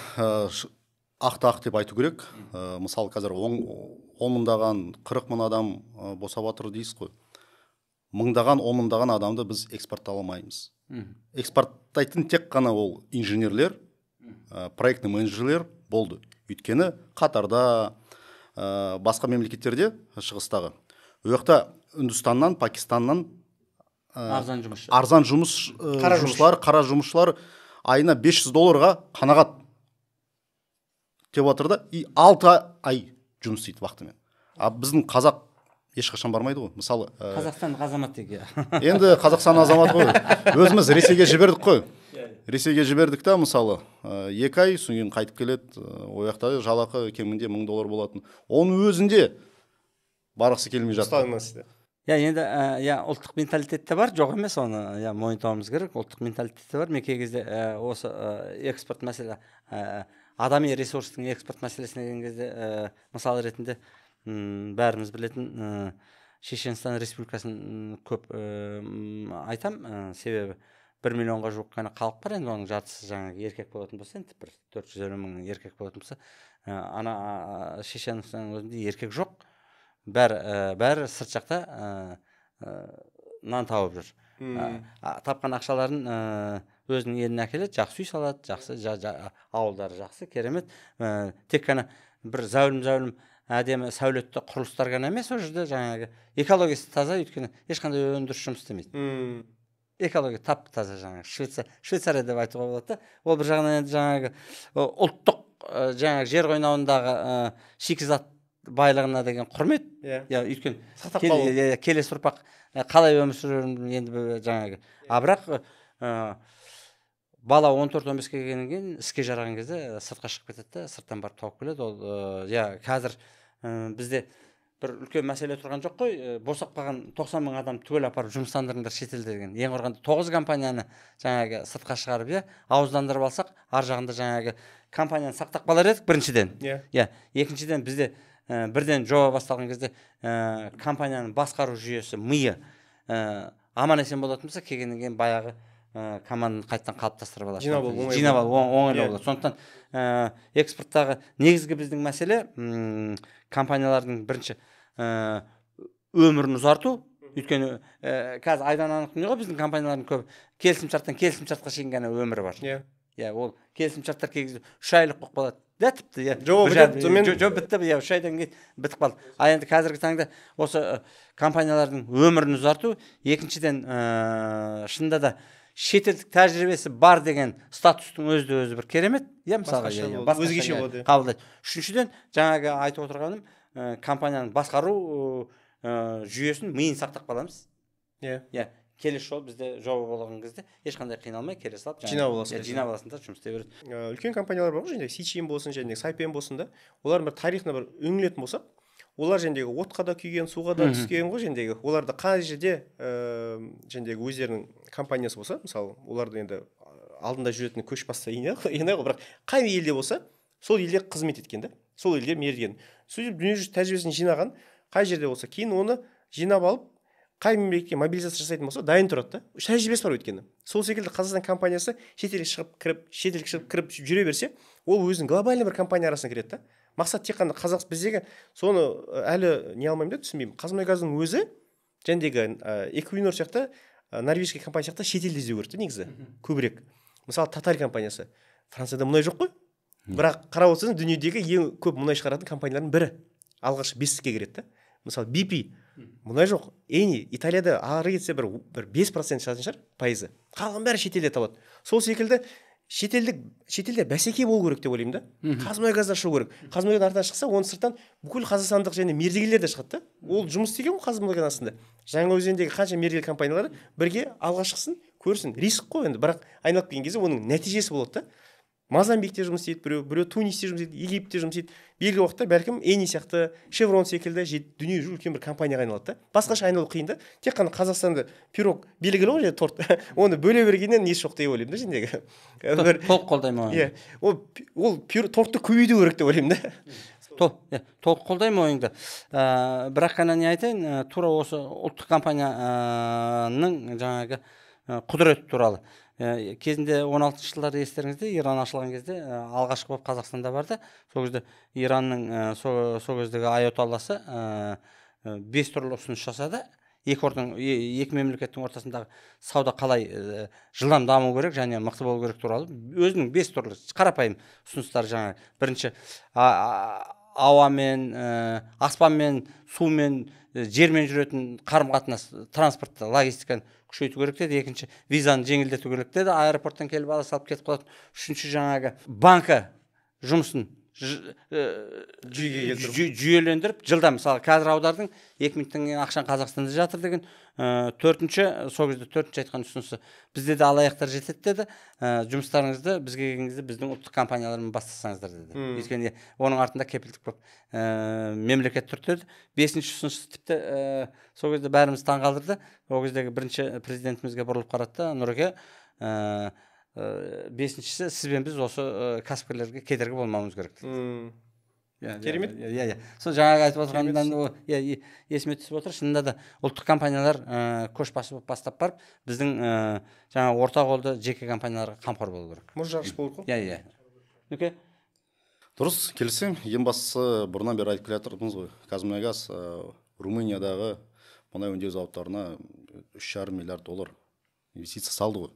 ақты ақ деп айту керек. Мысалы, қазір 10 мыңдаған, 40 мың адам босап жатыр дейсіз ғой. Мыңдаған, 10 мыңдаған адамды біз экспорттай алмаймыз. Экспорттайтын тек қана ол инженерлер, проектный менеджерлер болды. Өйткені Қатарда, басқа мемлекеттерде, шығыстағы, ол жақта Үндістаннан, Пакистаннан арзан жұмысшы, арзан жұмысшылар, қара жұмысшылар айына 500 долларға қанағат деп жатыр да, и 6 ай жұмыс істейді вахтамен. А біздің қазақ ешқашан бармайды ғой. Мысалы, Қазақстан азамат деге. Енді Қазақстан азаматы ғой. Өзіміз Ресейге жібердік қой. Ресейге жібердік та, мысалы, 2 ай, содан кейін қайтып келеді. Ол жақта жалақы кемінде 1000 доллар болатын. Оның өзінде барғысы келмей жатты. Я, енді, я, ұлттық менталитет те бар, жоқ емес, оны, я, мойындауымыз керек. Ұлттық менталитет те бар. Мен кей кезде осы экспорт мәселе, адами ресурстың экспорт мәселесіне келген кезде, мысал ретінде бәріміз білетін Шешенстан Республикасын көп айтам, себебі 1 миллионға жуық қана халық бар, енді оның жартысы жаңағы еркек болатын болса, енді бір 450 мың еркек болатын болса, ана Шешенстанның өзінде еркек жоқ, бәрі сырт жақта нан тауып жүр. Тапқан ақшаларын өзінің еліне әкеледі, жақсы үй салады, жақсы ауылдары жақсы, керемет. Тек қана бір зәулім-зәулім әдемі сәулетті құрылыстар ғана емес, ол жерде жаңағы экологиясы таза, өйткені ешқандай өндіріс жұмыс істемейді. Экология тап таза, жаңағы Швейцария деп айтуға болады да. Ол бір жағынан енді жаңағы ұлттық жаңағы жер қойнауындағы шикізат байлығына деген құрмет. Иә, өйткені келесі ұрпақ қалай өмір сүрерін енді жаңағы. А бірақ бала 14-15-ке келгеннен кейін іске жараған кезде сыртқа шығып кетеді де, сырттан барып тауып келеді. Ол иә, қазір бізде бір үлкен мәселе тұрған жоқ қой, босап қалған 90 мың адам түгел апарып жұмыстандырыңдар шетелде деген. Ең құрығанда 9 компанияны жаңағы сыртқа шығарып, иә, ауыздандырып алсақ, ар жағында жаңағы компанияны сақтап қалар едік біріншіден. Иә, екіншіден бізде бірден жоба басталған кезде компанияның басқару жүйесі, миы аман есен болатын болса, келгеннен кейін баяғы команданы қайтадан қалыптастырып алады. Жинап алу оңайлау болады. Сондықтан экспорттағы негізгі біздің мәселе компаниялардың бірінші өмірін ұзарту. Өйткені қазір айдан анық дүние ғой, біздің компаниялардың көбі келісімшарттан келісімшартқа шейін ғана өмірі бар. Иә, ол келісімшарттар кей кезде 3 айлық болып қалады. Да, тіпті, иә. Жоба бітті, иә, 3 айдан кейін бітіп қалды. Ал енді қазіргі таңда осы компаниялардың өмірін ұзарту, екіншіден шынында да шетелдік тәжірибесі бар деген статустың өзі өзі бір керемет, иә, мысалға, өзгеше болады, қабылдайды. Үшіншіден, жаңағы айтып отырғаным, компанияның басқару жүйесін, миын сақтап қаламыз. Иә, келесі жолы бізде жоба болған кезде ешқандай қиналмай келе салып жинап аласың, жинап аласың да жұмыс істей береді. Үлкен компаниялар бар ғой, жаңағы Сичим болсын, жаңағы Сайпен болсын да, олардың бір тарихына бір үңілетін болсақ, олар жаңағы отқа да күйген, суға да түскен ғой, жаңағы оларды қай жерде жаңағы өздерінің компаниясы болса, мысалы, оларды енді алдында жүретін көш басса ене ғой, бірақ қай елде болса, сол елде қызмет еткен да, сол елде мерген. Сөйтіп дүниежүзі тәжірибесін жинаған, қай жерде болса, кейін оны жинап алып Қай мемлекетке мобилизация жасайтын болса, дайын тұрады да, тәжірибесі бар өйткені. Сол секілді Қазақстан компаниясы шетелге шығып кіріп, шетелге шығып кіріп жүре берсе, ол өзінің глобальный бір компания арасына кіреді да. Мақсат тек қана қазақ, біздегі соны әлі не алмаймын да, түсінбеймін. ҚазМұнайГаздың өзі жәндегі Эквинор сияқты, норвежский компания сияқты шетелде іздеу керек та негізі көбірек. Мысалы, Тоталь компаниясы, Францияда мұнай жоқ қой, бірақ қарап отырсаң, дүниедегі ең көп мұнай шығаратын компаниялардың бірі, алғашқы бестікке кіреді да. Мысалы, BP, мұнай жоқ, Эни Италияда ары кетсе бір 5% шығатын шығар пайызы, қалған бәрі шетелде табады. Сол секілді шетелдік, шетелде бәсеке болу керек деп ойлаймын да. ҚазМұнайГазда шығу керек. ҚазМұнайГаз артынан шықса, оның сырттан бүкіл қазақстандық және мердігерлер де шығады да. Ол жұмыс істеген ғой ҚазМұнайГаз астында. Жаңаөзендегі қанша мердігер компаниялары бірге алға шықсын, көрсін. Риск қой енді, бірақ айналып келген кезде оның нәтижесі болады да. Мозамбикте жұмыс істейді біреу, біреу Тунисте жұмыс істейді, Египетте жұмыс істейді. Белгілі уақытта бәлкім Эни сияқты, Шеврон секілді дүниежүзілік үлкен бір компанияға айналады да. Басқаша айналу қиын да. Тек қана Қазақстанды пирог белгілі ғой, торт. Оны бөле бергеннен несі жоқ деп ойлаймын да жаңағы. Толық қолдаймын. Иә, ол тортты көбейту керек деп ойлаймын да. Толық қолдаймын ойыңды. Бірақ қана не айтайын, тура осы ұлттық компанияның жаңағы құдіреті туралы. Кезінде 16 жылдары естеріңізде, Иран ашылған кезде алғашқы болып Қазақстанда барды. Сол кезде Иранның сол кездегі аятолласы 5 түрлі ұсыныс жасады. Екі мемлекеттің ортасындағы сауда қалай жылдам даму керек және мықты болу керек туралы өзінің 5 түрлі қарапайым ұсыныстары жаңа. Бірінші, ауамен, аспанмен, сумен, жермен жүретін қарым-қатынас, транспортты, логистиканы күшейту керек деді. Екінші, визаны жеңілдету керек деді. Аэропорттан келіп ала салып кетіп қалатын. Үшінші, жаңағы банкі жұмысын жүйеге келтіру, жүйелендіріп, жылдам, мысалы, қазір аудардың 2 минуттан кейін ақшаң Қазақстанда жатыр деген. Төртінші, сол кезде төртінші айтқан ұсынысы, бізде де алаяқтар жетеді деді. Жұмыстарыңызды бізге келген кезде біздің ұлттық компаниялармен бастасаңыздар деді. Өйткені оның артында кепілдік болып мемлекет тұр деді. Бесінші ұсынысы тіпті сол кезде бәрімізді таңғалдырды. Ол кездегі бірінші президентімізге бұрылып қарады да, Нұреке, бесіншісі, сіз бен біз осы кәсіпкерлерге кедергі болмауымыз керек деді. Керемет. Иә. Сол жаңағы айтып отырғанымдан есіме түсіп отыр. Шынында да ұлттық компаниялар көшбасшы болып бастап барып, біздің жаңа орта қолды жеке компанияларға қамқор болу керек. Мұз жарғыш болу керек. Иә, иә. Нүке? Дұрыс, келісемін. Ең бастысы, бұрыннан бері айтып келе жатырмыз ғой. ҚазМұнайГаз Румыниядағы мұнай өңдеу зауыттарына 3,5 миллиард доллар инвестиция салды ғой.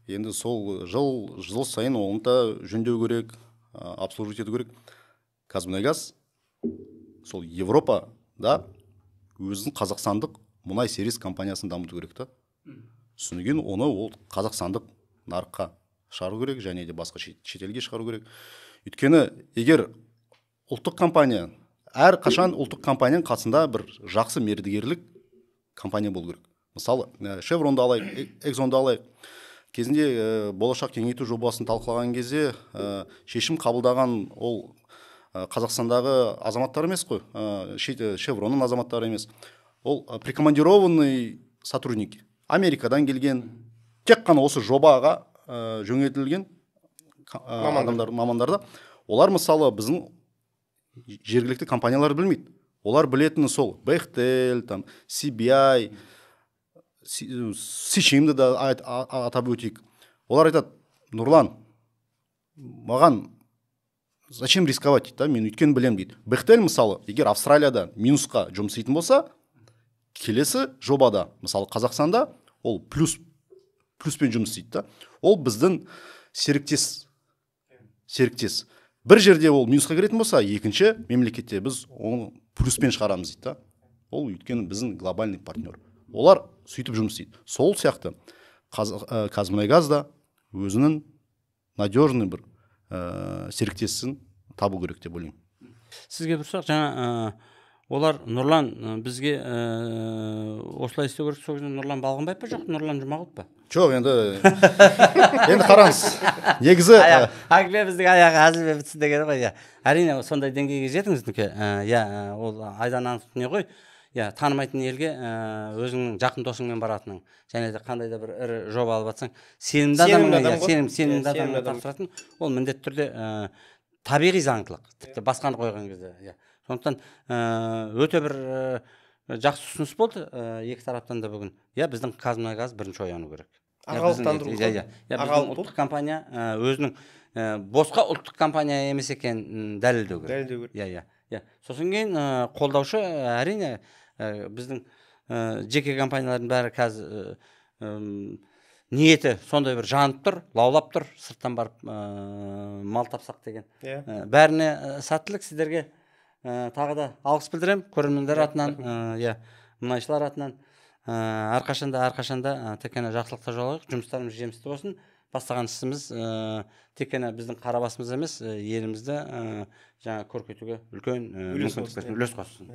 Енді сол жыл сайын оны да жөндеу керек, обслуживать ету керек. ҚазМұнайГаз сол Европада өзінің қазақстандық мұнай сервис компаниясын дамыту керек та. Содан кейін оны ол қазақстандық нарыққа шығару керек және де басқа шетелге шығару керек. Өйткені егер ұлттық компания, әрқашан ұлттық компанияның қасында бір жақсы мердігерлік компания болу керек. Мысалы, Шевронды алайық, Эксонды алайық. Кезінде болашақ кеңейту жобасын талқылаған кезде шешім қабылдаған ол Қазақстандағы азаматтар емес қой, Шевронның азаматтары емес. Ол прикомандированный сотрудники, Америкадан келген, тек қана осы жобаға жөнелтілген адамдар, мамандар да. Олар мысалы біздің жергілікті компанияларды білмейді. Олар білетіні сол Бехтель, там, CBI, Сичимді да атап өтейік. Олар айтады, Нұрлан, маған зачем рисковать дейді да, мен өйткені білемін дейді. Бехтель мысалы, егер Австралияда минусқа жұмыс істейтін болса, келесі жобада, мысалы Қазақстанда, ол плюспен жұмыс істейді да. Ол біздің серіктес. Бір жерде ол минусқа кіретін болса, екінші мемлекетте біз оны плюспен шығарамыз дейді да. Ол өйткені біздің глобальный партнер. Олар сөйтіп жұмыс істейді. Сол сияқты ҚазМұнайГаз да өзінің надежный бір серіктесін табу керек деп ойлаймын. Сізге бір сұрақ, жаңа олар Нұрлан бізге осылай істеу керек, сол кезде Нұрлан Балғынбаев па, жоқ Нұрлан Жұмағұлов па? Жоқ, енді қараңыз. Негізі әңгіме біздің аяғы әзілмен бітсін деген ғой, иә. Әрине сондай деңгейге жетіңіз, Нүке. Иә, ол айдан анық не ғой. Иә, танымайтын елге өзіңнің жақын досыңмен баратының және де қандай да бір ірі жоба алып жатсаң, сенімді адамыңа, сенімді адамға тапсыратын, ол міндетті түрде табиғи заңдылық, тіпті басқаны қойған кезде. Иә. Сондықтан өте бір Жақсы ұсыныс болды екі тараптан да бүгін. Иә, біздің ҚазМұнайГаз бірінші ояну керек. Аралықтандыру. Иә, біздің ұлттық компания өзінің босқа ұлттық компания емес екенін дәлелдеу керек. Дәлелдеу керек. Иә, иә, иә. Сосын кейін қолдаушы, әрине, біздің жеке компаниялардың бәрі қазір ниеті сондай бір жанып тұр, лаулап тұр, сырттан барып мал тапсақ деген. Иә. Бәріне сәттілік сіздерге. Тағы да алғыс білдіремін көрермендер атынан, иә, мұнайшылар атынан. Әрқашанда тек қана жақсылықта жолығайық, жұмыстарымыз жемісті болсын. Бастаған ісіміз тек қана біздің қара басымыз емес, елімізді жаңа көркейтуге үлкен үлес мүмкіндік қоссын, берсін, үлес қоссын.